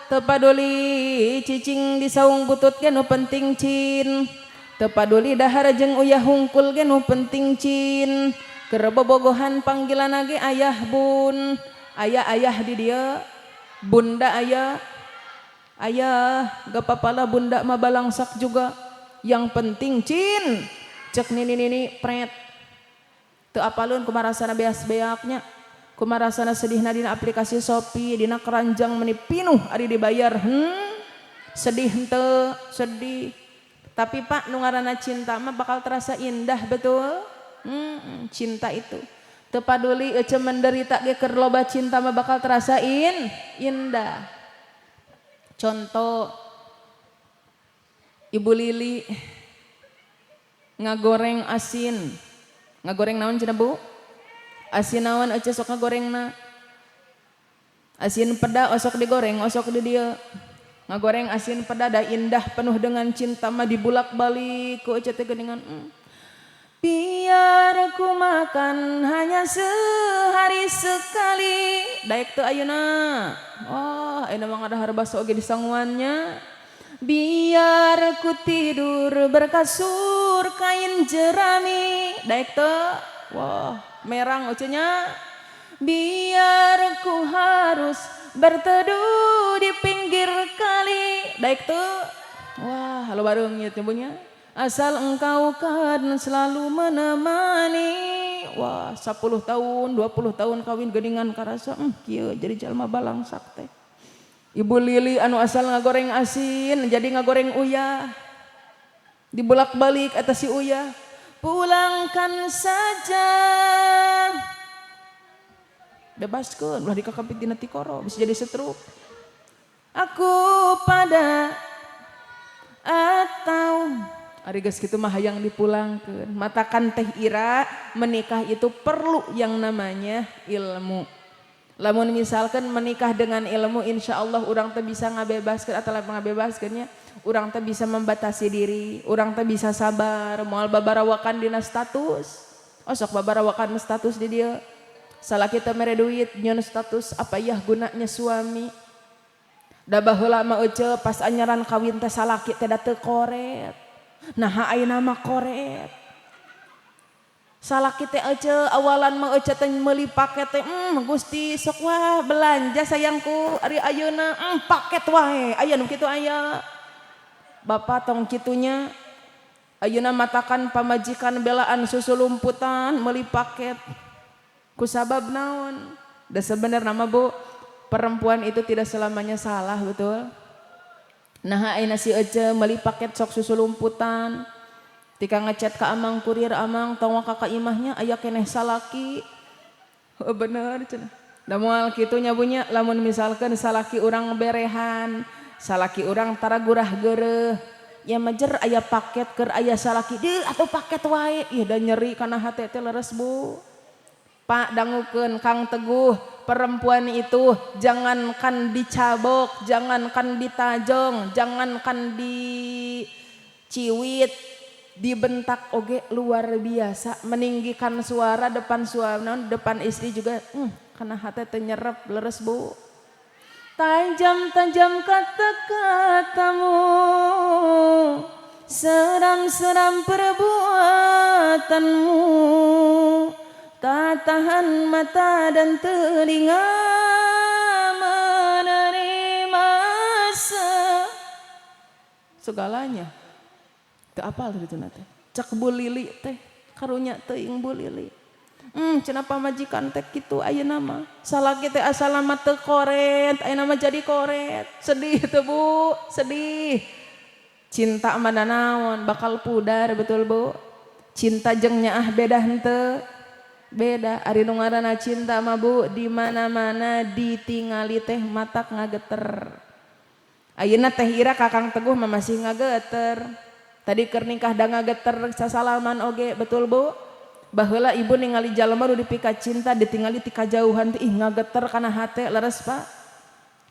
teu paduli cicing di saung butut ge, nu penting cin. Teu paduli dahar jeung uyah hungkul ge, nu penting cin. Keur bobogohan panggilan ge ayah bun. Ayah, ayah di dieu, bunda ayah, ayah gak apa-apa lah, bunda mah balangsak juga, yang penting cin. Cek nini nini pret. Teu apalun kumaha rasana beas-beaknya, kumaha rasana sedihna dina aplikasi Shopee, dina keranjang meni pinuh ari dibayar. Sedih henteu? Sedih. Tapi Pak, nu ngaranna cinta mah bakal terasa indah, betul? Cinta itu teu paduli ece menderita ge, keur loba cinta mah bakal terasa indah. Contoh, Ibu Lili ngagoreng asin. Ngagoreng naon cenah, Bu? Asin naon ece sok ngagorengna? Asin peda osok digoreng, osok di dieu. Ngagoreng asin peda da indah, penuh dengan cinta mah dibulak-balik ku ece teh geuningan. Biar ku makan hanya sehari sekali. Daek teu ayeuna? Wah, ayeuna mah ngadahar baso oge di sanguannya. Biar ku tidur berkasur kain jerami. Daek teu? Wah, merang ece-nya. Biar ku harus berteduh di pinggir kali. Daek teu? Wah, halo bareng ya punya. Asal engkau kan selalu menemani. Wah, 10 tahun, 20 tahun kawin geningan karasa, kieu jadi jalma balangsak teh. Ibu Lili anu asal ngagoreng asin jadi ngagoreng uyah. Dibulak-balik atas si uyah. Pulangkan saja. Bebaskeun, ulah dikakapit dina tikoro, bisa jadi setruk. Aku pada atau ari geus kitu mah hayang dipulangkeun. Matakan Teh Ira, menikah itu perlu yang namanya ilmu. Lamun misalkan menikah dengan ilmu, insya Allah urang teh bisa ngabebaskeun atau ngabebaskeunnya, urang teh bisa membatasi diri, urang teh bisa sabar, moal babarawakan dina status. Oh, sok babarawakan status di dia. Salah kita mere duit, nyeun status, apa yah gunanya suami? Da baheula mah ece pas anyaran kawin teh salaki teh da teu koret. Nah, ayeuna mah koret. Salaki teh ece awalan mah ece teh meuli paket teh, Gusti sok wah belanja sayangku." Ari ayeuna paket wae. Aya nu kitu aya. Bapak tong kitunya. Ayeuna matakan pamajikan belaan susu lumputan meuli paket. Kusabab naon? Da sebenarnya mah, Bu, perempuan itu tidak selamanya salah, betul? Nah, ayeuna si ece meuli paket sok susu lumputan. Tika ngechat ke amang kurir, "Amang, tong waka ka imahnya, aya keneh salaki." Oh, bener cenah. Da moal kitu nya bunya. Lamun misalkan salaki urang berehan, salaki urang tara gurah geureuh. Ya majer aya paket keur aya salaki deui atau paket wae. Ih, da nyeri kana hate teh, leres, Bu. Pak, dangukeun Kang Teguh, perempuan itu jangankan dicabok, jangankan ditajong, jangankan diciwit, dibentak oge luar biasa, meninggikan suara depan suami, depan istri juga, karena hati teh nyerep, leres, Bu. Tajam-tajam kata-katamu, seram-seram perbuatanmu. Tak tahan mata dan telinga menerima segalanya. Teu apal tadi teh. Cak Bu Lili teh, karunya teuing Bu Lili. Cenah pamajikan teh kitu ayeuna mah. Salaki teh asalna mah teu koret, ayeuna mah jadi koret. Sedih teu, Bu? Sedih. Cinta mah naon, bakal pudar, betul, Bu? Cinta jeung nyaah beda henteu? Beda. Ari nu ngaranna cinta mah, Bu, di mana-mana ditingali teh matak ngageter. Ayeuna Teh Ira Kakang Teguh mah masih ngageter. Tadi keur nikah da ngageter sasalaman oge, betul, Bu? Baheula ibu ningali jalma nu dipika cinta, ditingali ti kajauhan teh ih ngageter kana hate, leres, Pak?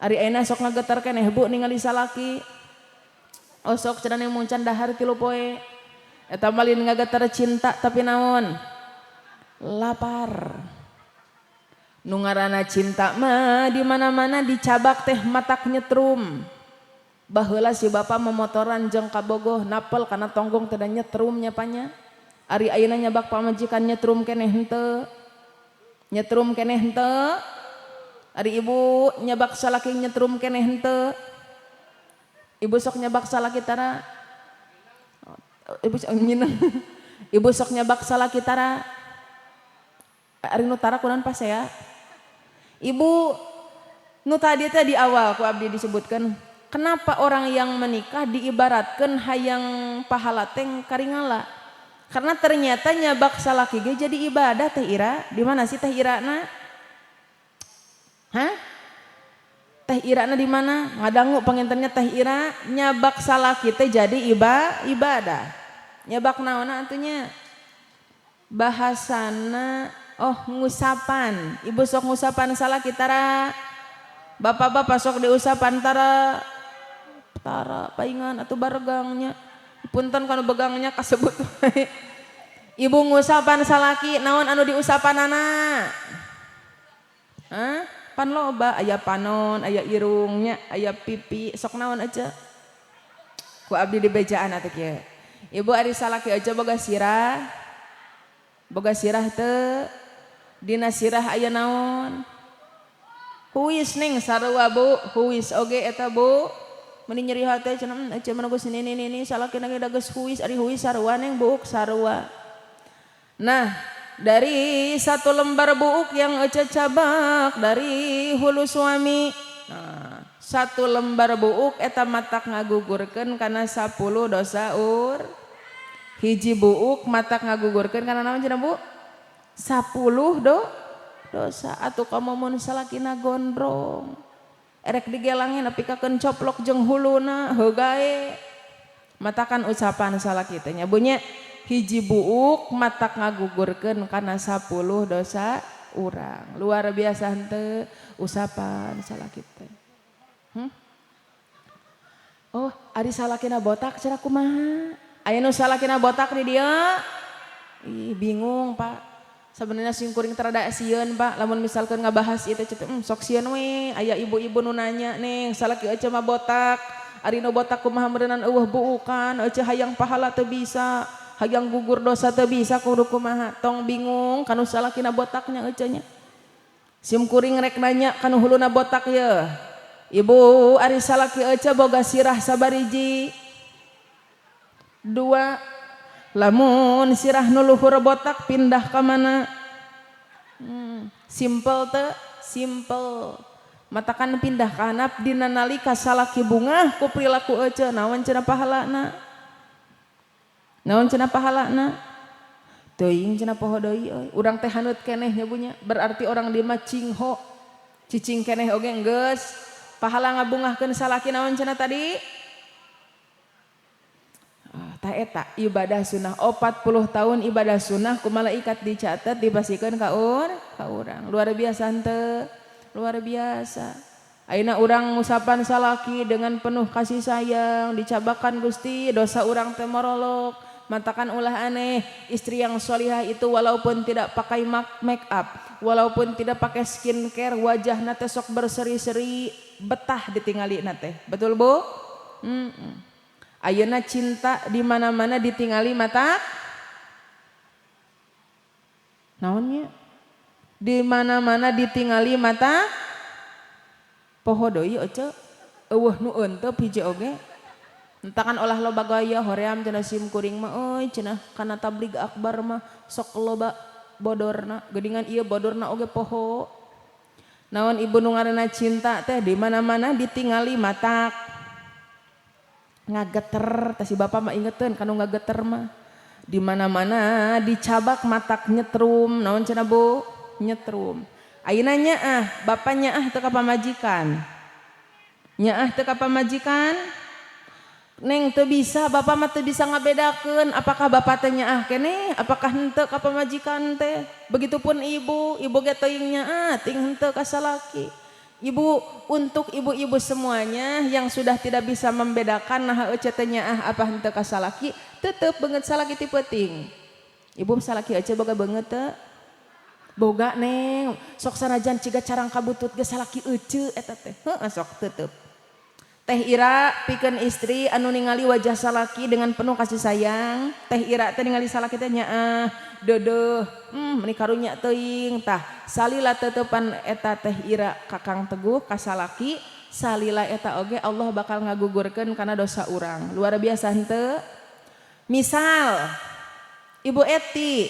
Ari ayeuna sok ngageter keneh, Bu, ningali salaki? Oh, sok cenah mung can dahar 3 poe. Eta mah lain ngageter cinta, tapi naon? Lapar. Nu ngaranna cinta mah di mana-mana dicabak teh matak nyetrum. Baheula si bapak memotoran jeung kabogoh napel kana tonggong teh nyetrum nya panya. Ari ayeuna nyabak pamajikan nyetrum keneh henteu? Nyetrum keneh henteu? Ari ibu nyabak salaki nyetrum keneh henteu? Ibu sok nyabak salaki tara? Ibu sok nyineng. Ibu sok nyabak salaki tara? Ari nu tara kunaon pas ya? Ibu nu tadi teh di awal ku abdi disebutkan, kenapa orang yang menikah diibaratkan hayang pahala teh karingala? Karena ternyata nyabak salaki ge jadi ibadah, Teh Ira. Di mana sih Teh Ira na? Hah? Teh Ira na di mana? Ngadangu panginten nya, Teh Ira, nyabak salaki teh jadi ibadah. Nyabak naonna atuh nya? Bahasana, oh, ngusapan. Ibu sok ngusapan salaki tara? Bapak-bapak sok diusapan tara? Tara paingan atau baregangnya. Punten kanu begangnya kasebut. Ibu ngusapan salaki naon anu diusapanana? Hah? Pan loba, aya panon, aya irungnya, aya pipi, sok naon aja? Ku abdi dibejaan atuh kieu. Ibu, ari salaki aja boga sirah? Boga sirah teu? Dina sirah aya naon? Huis, Neng, sarua, Bu, huis oge eta, Bu. Meni nyeri hate cenah, aja mana geus nini nini salakina ge da geus huis, ari huis sarua, Neng, buuk sarua. Nah, dari satu lembar buuk yang Ece cabak dari hulu suami. Nah, satu lembar buuk eta matak ngagugurkeun kana 10 dosa ur. Hiji buuk matak ngagugurkeun kana naon cenah, Bu? 10 dosa. Atuh kamu mun salakina gondrong, erek digelangin nepi ka coplok jeung huluna heugae. Matakan ucapan salaki teh nya bunyi hiji buuk matak ngagugurkeun kana 10 dosa urang. Luar biasa henteu usapan salaki teh? Oh, ari salakina botak cenah kumaha? Aya nu salakina botak di dieu? Ih, bingung, Pak. Sebenarnya simkuring terada sieun, Pak, lamun misalkan ngabahas itu ceuk, sok sieun we aya ibu-ibu nu nanya, "Neng, salaki ece mah botak, ari nu botak kumaha meureunan euweuh buukan, ece hayang pahala teu bisa, hayang gugur dosa teu bisa, kudu kumaha?" Tong bingung kanu salakina botaknya ece nya. Simkuring rek nanya kanu huluna botak ye. Ibu, ari salaki ece boga sirah sabariji? Dua. Lamun sirah nu luhur botak pindah ke mana? Simple teu? Simple. Matakan pindah ka handap dina nalika salaki bungah ku perilaku ece, naon cenah pahalana? Naon cenah pahalana? Teuing cenah, poho deui euy. Urang teh haneut keneh nya bunya. Berarti orang di mah cingho. Cicing keneh oge geus. Pahala ngabungahkeun salaki naon cenah tadi? Tah, eta ibadah sunnah 40 tahun, ibadah sunnah ku malaikat dicatat, dipasihkeun ka urang. Luar biasa henteu? Luar biasa. Ayeuna urang ngusapan salaki dengan penuh kasih sayang, dicabakan Gusti, dosa urang teh morolok. Matakan ulah aneh, istri yang solihah itu walaupun tidak pakai make up, walaupun tidak pakai skincare, wajahna teh sok berseri-seri, betah ditingali teh. Betul, Bu? Ayeuna cinta di mana-mana ditingali mata. Naonnya? Di mana-mana ditingali mata poho deui ece eueuh nu euteup hiji oge. Entakan olah loba gaya hoream cenah sim kuring mah euy cenah kana tablig akbar mah sok loba bodorna geuningan ieu bodorna oge poho. Naon ibu nu ngaranna cinta teh di mana-mana ditingali matak ngageter teh si bapak mah ingeteun kanu ngageter mah. Di mana-mana dicabak matak nyetrum naon cenah Bu? Nyetrum. Ayeuna nyaah, bapak nyaah teu ka pamajikan. Nyaah teu ka pamajikan? Neng teu bisa, bapak mah teu bisa ngabedakeun apakah bapak teh nyaah keneh, apakah henteu ka pamajikan teh. Begitupun ibu, ibu ge teuing nyaah, teuing henteu ka salaki. Ibu, untuk ibu-ibu semuanya yang sudah tidak bisa membedakan nah ece teh nyaah apa henteu ka salaki, tetep beungeut salaki ti peuting. Ibu salaki ece boga beungeut teu? Boga neng, sok sanajan ciga carang kabutut ge salaki ece eta teh. Heueuh sok tetep. Teh Ira pikeun istri anu ningali wajah salaki dengan penuh kasih sayang. Teh Ira teh ningali salaki teh nyaah, deudeuh, meuni karunya teuing tah. Salila teuteupan eta Teh Ira ka Kang Teguh ka salaki, salila eta oge Allah bakal ngagugurkeun kana dosa urang. Luar biasa henteu? Misal Ibu Eti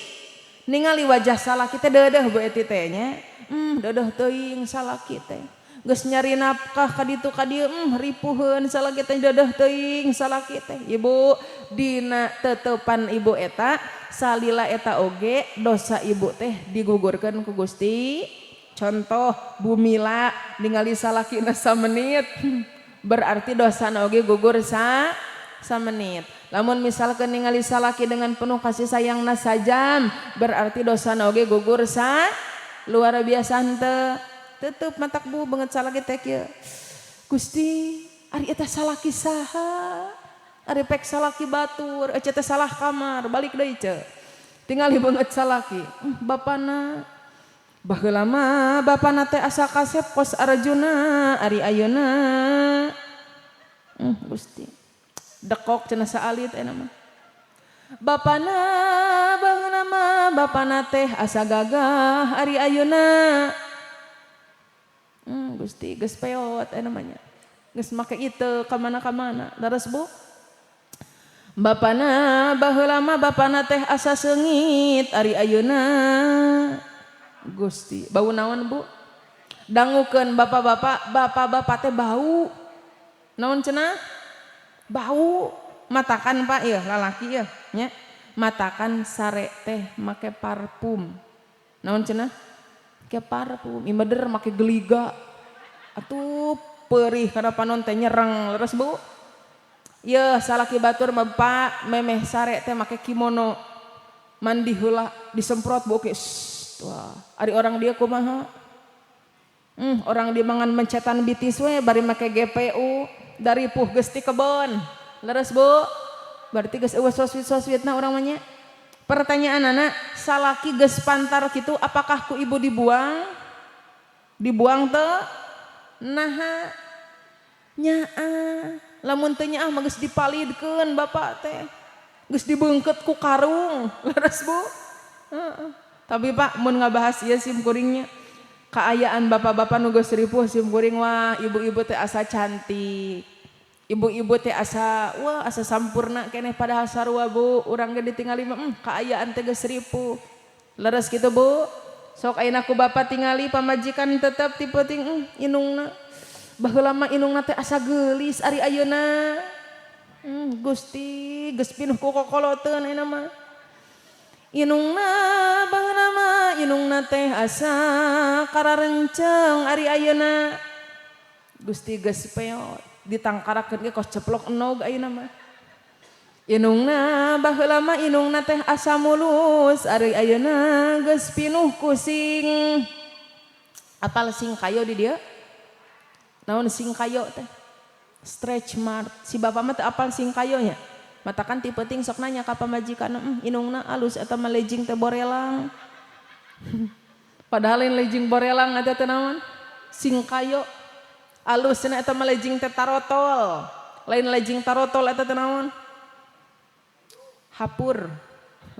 ningali wajah salaki teh deudeuh Bu Eti teh nya. Deudeuh teuing salaki teh. Geus nyari nafkah ka ditu ka dieu, ripuheun salaki teh deudeuh teuing salaki teh. Ibu dina teuteupan ibu eta salila eta oge dosa ibu teh digugurkeun ku Gusti. Contoh Bu Mila ningali salakina samenit berarti dosana oge gugur samenit. Lamun misalkan ningali salaki dengan penuh kasih sayangna sajam berarti dosana oge gugur sa luar biasa henteu. Tetep matak Bu beungeut salaki teh kieu. Gusti, ari eta salaki saha? Ari pek salaki batur, ece teh salah kamar, balik deui ce. Tingali beungeut salaki, bapana baheula mah bapana teh asa kasep kos Arjuna, ari ayeuna. Gusti. Dekok cenah saalit eta mah. Bapana baheula mah bapana teh asa gagah ari ayeuna. Gusti geus peot eta namanya. Geus make ieu ka mana-kamana. Leres Bu? Bapana baheula mah bapana teh asa seungit ari ayeuna. Gusti, bau naon Bu? Dangukeun bapak-bapak, bapak-bapak teh bau. Naon cenah? Bau. Matakan Pak ieu lalaki ieu nya. Matakan sare teh make parfum. Naon cenah? Make parfum, imeder make geliga. Atuh perih kana panon teh nyereng, leres Bu? Yeuh salaki batur mah Pak memeh sare teh make kimono. Mandi heula disemprot Bu oke. Wah, ari orang dia kumaha? Orang dia mangan mencetan bitis we bari make GPU dari puh geus ti kebon. Leres Bu? Berarti geus eueuh soswit-soswitna urang mah nya. Pertanyaan anak, salaki geus pantar kitu apakah ku ibu dibuang? Dibuang teu? Naha? Nyaah. Lamun teu nyaah mah geus dipalidkeun bapak teh. Geus dibeungkeut ku karung. Leres Bu? Heeh. Tapi Pak mun ngabahas ieu sim kuringnya kaayaan bapak-bapak nu geus ripuh sim kuring wah ibu-ibu teh asa cantik. Ibu-ibu teh asa wah asa sampurna keneh padahal sarua Bu, urang ge ditingali mah kaayaan teh geus ripuh. Leres kitu Bu? Sok ayeuna ku bapak tingali pamajikan tetep ti peuting indungna. Baheula mah indungna teh asa geulis ari ayeuna. Gusti geus pinuh ku kokoloteun ayeuna mah. Indungna baheula mah indungna teh asa kararenceng ari ayeuna. Gusti geus peot ditangkarakeun ge kos ceplok enog ayeuna mah. Indungna baheula mah indungna teh asa mulus ari ayeuna geus pinuh ku sing. Apal singkayo di dieu? Naon singkayo teh? Stretch mark. Si bapak mah teu apal singkayo nya. Matakan ti peuting sok nanya ka pamajikan, indungna alus eta mah legging teh borelang. Padahal lain legging borelang eta teh naon? Singkayo. Alus cenah eta mah legging teh tarotol. Lain legging tarotol eta teh naon? Hapur.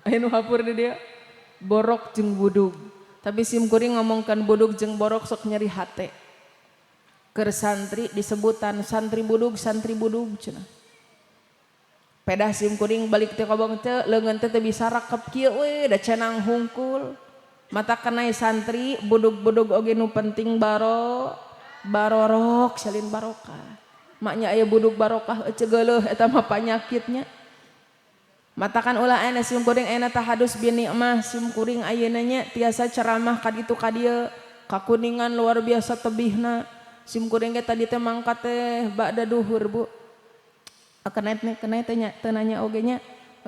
Aya nu hapur di dieu. Borok jeung budug. Tapi sim kuring ngomongkan budug jeung borok sok nyeri hate. Keur santri disebutan santri budug cenah. Pedah sim kuring balik teh kobong teh leungeun teh teu bisa rakep kieu we da cenang hungkul. Mata kenai santri budug-budug oge nu penting barorok salin barokah. Maknya aya budug barokah ece geuleuh eta mah panyakitnya. Matakan ulah ayeuna sim kuring ayeuna tahadus bi nikmah sim kuring ayeuna nya tiasa ceramah ka ditu ka dieu kakuningan luar biasa tebihna. Sim kuring ge tadi teh mangkat teh ba'da duhur Bu. Kenai kenai teh nya teu nanya oge nya.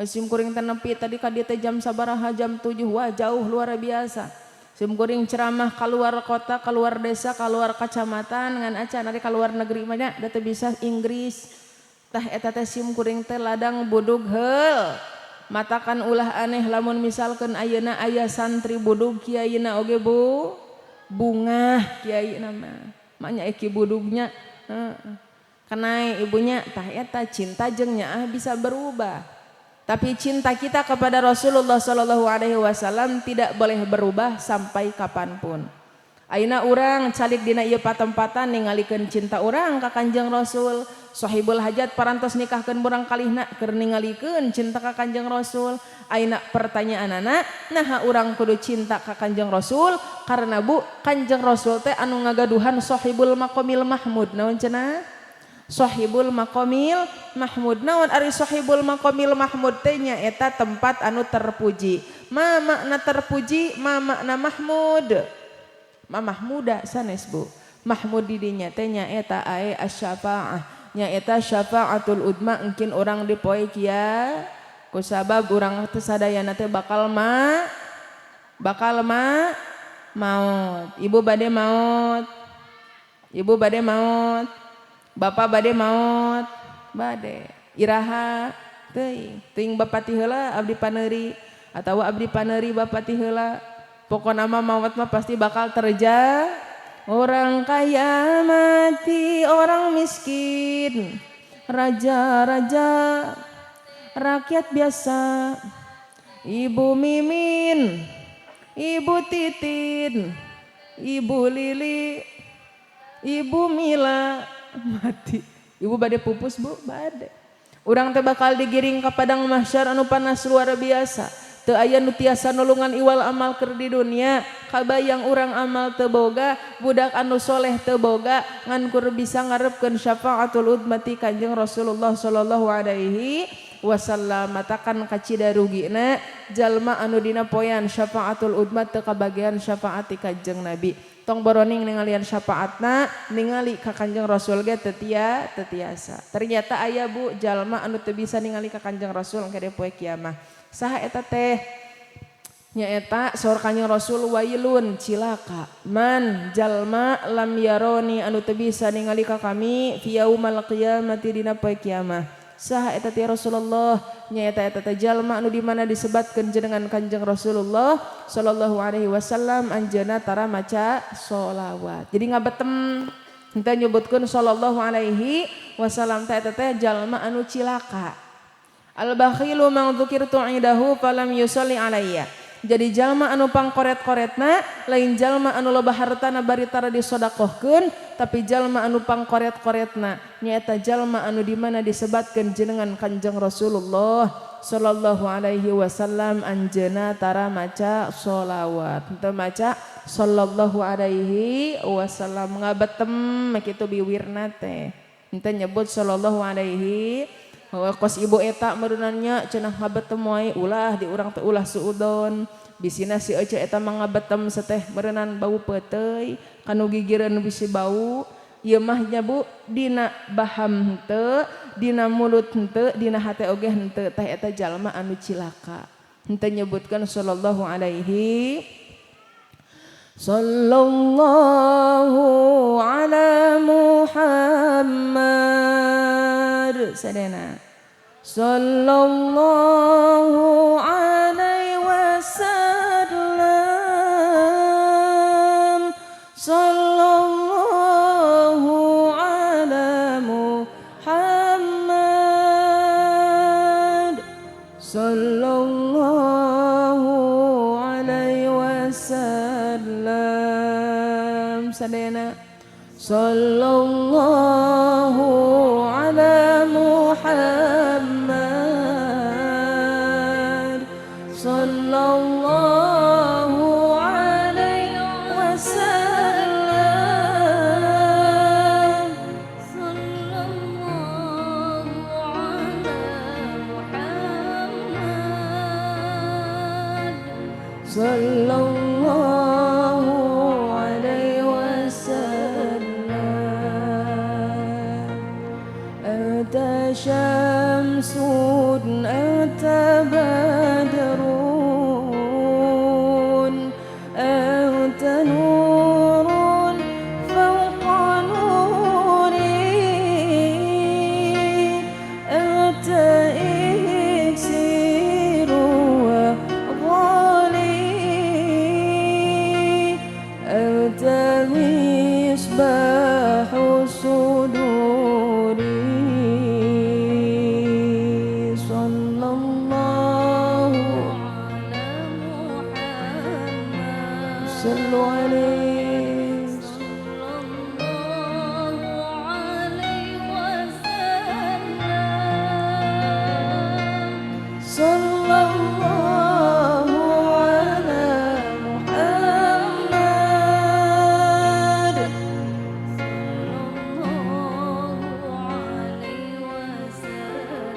Sim kuring teh nepi tadi ka dieu teh jam sabaraha jam 7 wah jauh luar biasa. Sim kuring ceramah keluar kota, keluar desa, keluar kecamatan ngan acan ari keluar negeri mah nya da teu bisa Inggris. Tah eta teh sim kuring teh ladang budug heul. Matakan ulah aneh lamun misalkeun ayeuna aya santri budug kiaina oge Bu. Bungah kiaina mah. Maknya eki budugnya heeh. Kenai ibunya tah eta cinta jeung nyaah bisa berubah. Tapi cinta kita kepada Rasulullah Shallallahu Alaihi Wasallam tidak boleh berubah sampai kapanpun. Ayeuna urang calik dina ieu patempatan ningalikeun cinta urang ka Kanjeng Rasul. Sohibul hajat parantos nikahkeun murang kalihna keur ningalikeun cinta ka Kanjeng Rasul. Ayeuna pertanyaanana, naha urang kudu cinta ka Kanjeng Rasul? Karena Bu, Kanjeng Rasul teh anu ngagaduhan Sohibul Maqamil Mahmud. Naon cenah? Sohibul Maqamil Mahmud. Naon ari Sohibul Maqamil Mahmud teh nyaeta tempat anu terpuji. Ma makna terpuji, ma makna Mahmud. Ma Mahmuda sanes Bu. Mahmud di dinya teh nyaeta ae asy-syafaah. Nyaeta syafaatul udma engkin urang di poe kia kusabab urang teh sadayana teh bakal ma maut. Ibu bade maut. Ibu bade maut. Bapak bade maut. Bade. Iraha teuing. Teuing bapak ti heula abdi paneuri atawa abdi paneuri bapak ti heula. Pokona mah maut mah pasti bakal terjadi. Orang kaya mati, orang miskin, raja-raja, rakyat biasa, Ibu Mimin, Ibu Titin, Ibu Lili, Ibu Mila mati. Ibu bade pupus Bu, bade. Urang teh bakal digiring ka padang mahsyar anu panas luar biasa. Teu aya nu tiasa nulungan iwal amal keur di dunia, kabayang urang amal teu boga, budak anu soleh teu boga, ngan kur bisa ngarepkeun syafaatul udma ti Kanjeng Rasulullah sallallahu alaihi wasallam. Matakan kacida rugina jalma anu dina poean syafaatul udma teu kabagian syafaat ti Kanjeng Nabi. Tong boroning ningalian syafaatna, ningali ka Kanjeng Rasul ge teu tiasa. Ternyata aya Bu jalma anu teu bisa ningali ka Kanjeng Rasul engke poe kiamah. Saha eta teh? Nyaeta saur Kanjeng Rasul wailun cilaka man jalma lam yaroni anu teu bisa ningali ka kami fi yaumal qiyamati dina poe kiamah. Saha eta teh Rasulullah? Nyaeta eta teh jalma anu di mana disebatkeun jenengan Kanjeng Rasulullah sallallahu alaihi wasallam anjeunna tara maca sholawat. Jadi ngabetem henteu nyebutkeun sallallahu alaihi wasallam teh eta teh jalma anu cilaka. Al-bakhilu man dzukirtu indahu falam yusalli alayya. Jadi jalma anu pangkoret-koretna lain jalma anu loba hartana bari tara disodakohkeun, tapi jalma anu pangkoret-koretna nyaeta jalma anu di mana disebatkeun jenengan Kanjeng Rasulullah sallallahu alaihi wasallam anjeunna tara maca sholawat. Henteu maca sallallahu alaihi wasallam ngabetem kitu biwirna teh. Henteu nyebut sallallahu alaihi kos ibu eta meureunan cenah ngabetem wae ulah di urang teh ulah suudon bisina si ece eta mah ngabetem seteh meureunan bau peuteuy kanu gigireun bisi bau ieu mah nya Bu dina baham henteu dina mulut henteu dina hate oge henteu teh eta jalma anu cilaka henteu nyebutkeun sallallahu alaihi sallallahu ala Muhammad sadena sallallahu alaihi wasallam sallallahu ala Muhammad sallallahu alaihi wasallam. Sadayana sallallahu ala Muhammad, sallallahu alaihi wasallam. Sallallahu ala Muhammad. Sallallahu alaihi wasallam. أنت شمس، أنت بدر، أنت نور فوق نوري، أنت إكسير وغالي، أنت مصباح الصدور. صلى الله على محمد. صلوا عليه. صلى الله عليه وسلم. صلى الله على محمد. صلى الله عليه وسلم.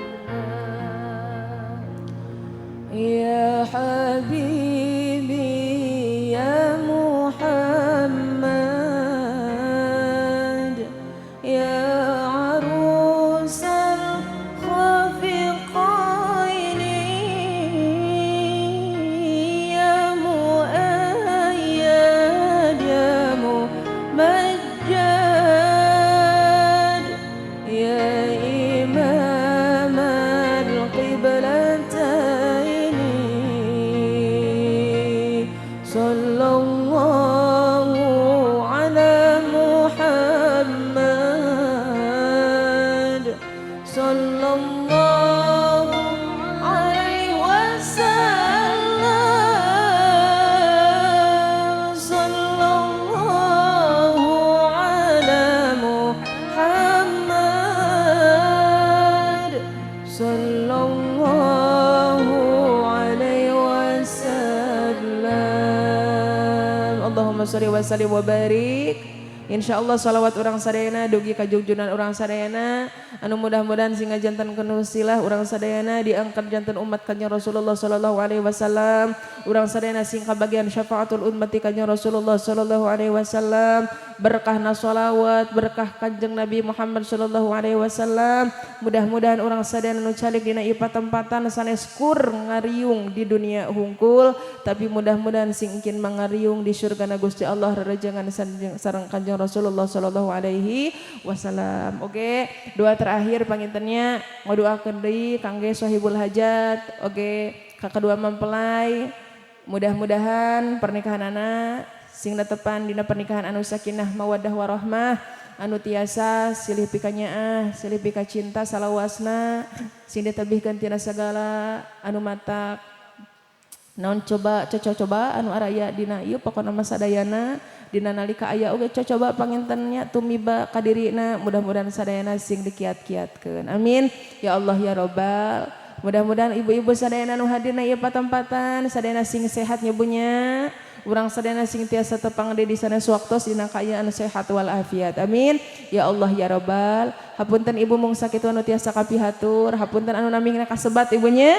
يا حبيبي يا محمد، يا عروس الخافقين، يا مؤيد، يا ممجد، يا إمام القبلتين. صلى الله على محمد، صلى الله عليه وسلم. صلى الله على محمد، صلى الله عليه وسلم. اللهم صل وسلم وبارك. Insyaallah salawat urang sadayana dugi ka jungjunan urang sadayana, anu mudah-mudahan sing janten wasilah urang sadayana diangkat janten umat kanjeng Rasulullah sallallahu alaihi wasallam. Urang sadayana sing kabagian syafaatul ummati kanjeng Rasulullah sallallahu alaihi wasallam. Berkahna salawat, berkah Kanjeng Nabi Muhammad sallallahu alaihi wasallam, mudah-mudahan urang sadayana nu calik dina ieu patempatan sanes kur ngariung di dunia hungkul, tapi mudah-mudahan sing engkin mangariung di surga na Gusti Allah rerejengan sareng Kanjeng Rasulullah sallallahu alaihi wasallam. Oke, doa terakhir panginten nya, ngadoakeun deui kangge sahibul hajat, oke, ka kedua mempelai. Mudah-mudahan pernikahan anak sing netepan dina pernikahan anu sakinah mawaddah warahmah, anu tiasa silih pikanyaah, silih pika cinta salawasna, sing ditebihkeun tina sagala anu matak naon coba coba anu araya dina ieu. Pokona mah sadayana dina nalika aya oge coba panginten nya tumiba kadirina, mudah-mudahan sadayana sing dikiat-kiatkeun. Amin ya Allah ya robbal. Mudah-mudahan ibu-ibu sadayana nu hadirna ieu patempatan sadayana sing sehat nya, Bu, nya. Urang sadayana sing tiasa tepang deui di sanes waktos dina kaayaan sehat walafiat. Amin ya Allah ya robbal. Hapunten ibu, mung sakitu anu tiasa kapihatur. Hapunten anu namina kasebat, Ibu nya,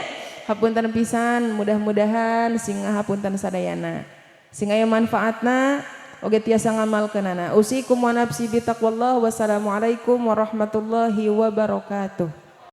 hapunten pisan. Mudah-mudahan sing ngahapunten sadayana sing aya manfaatna oge tiasa ngamalkeunana. أوصيكم ونفسي بتقوى الله. Wassalamualaikum warahmatullahi wabarakatuh.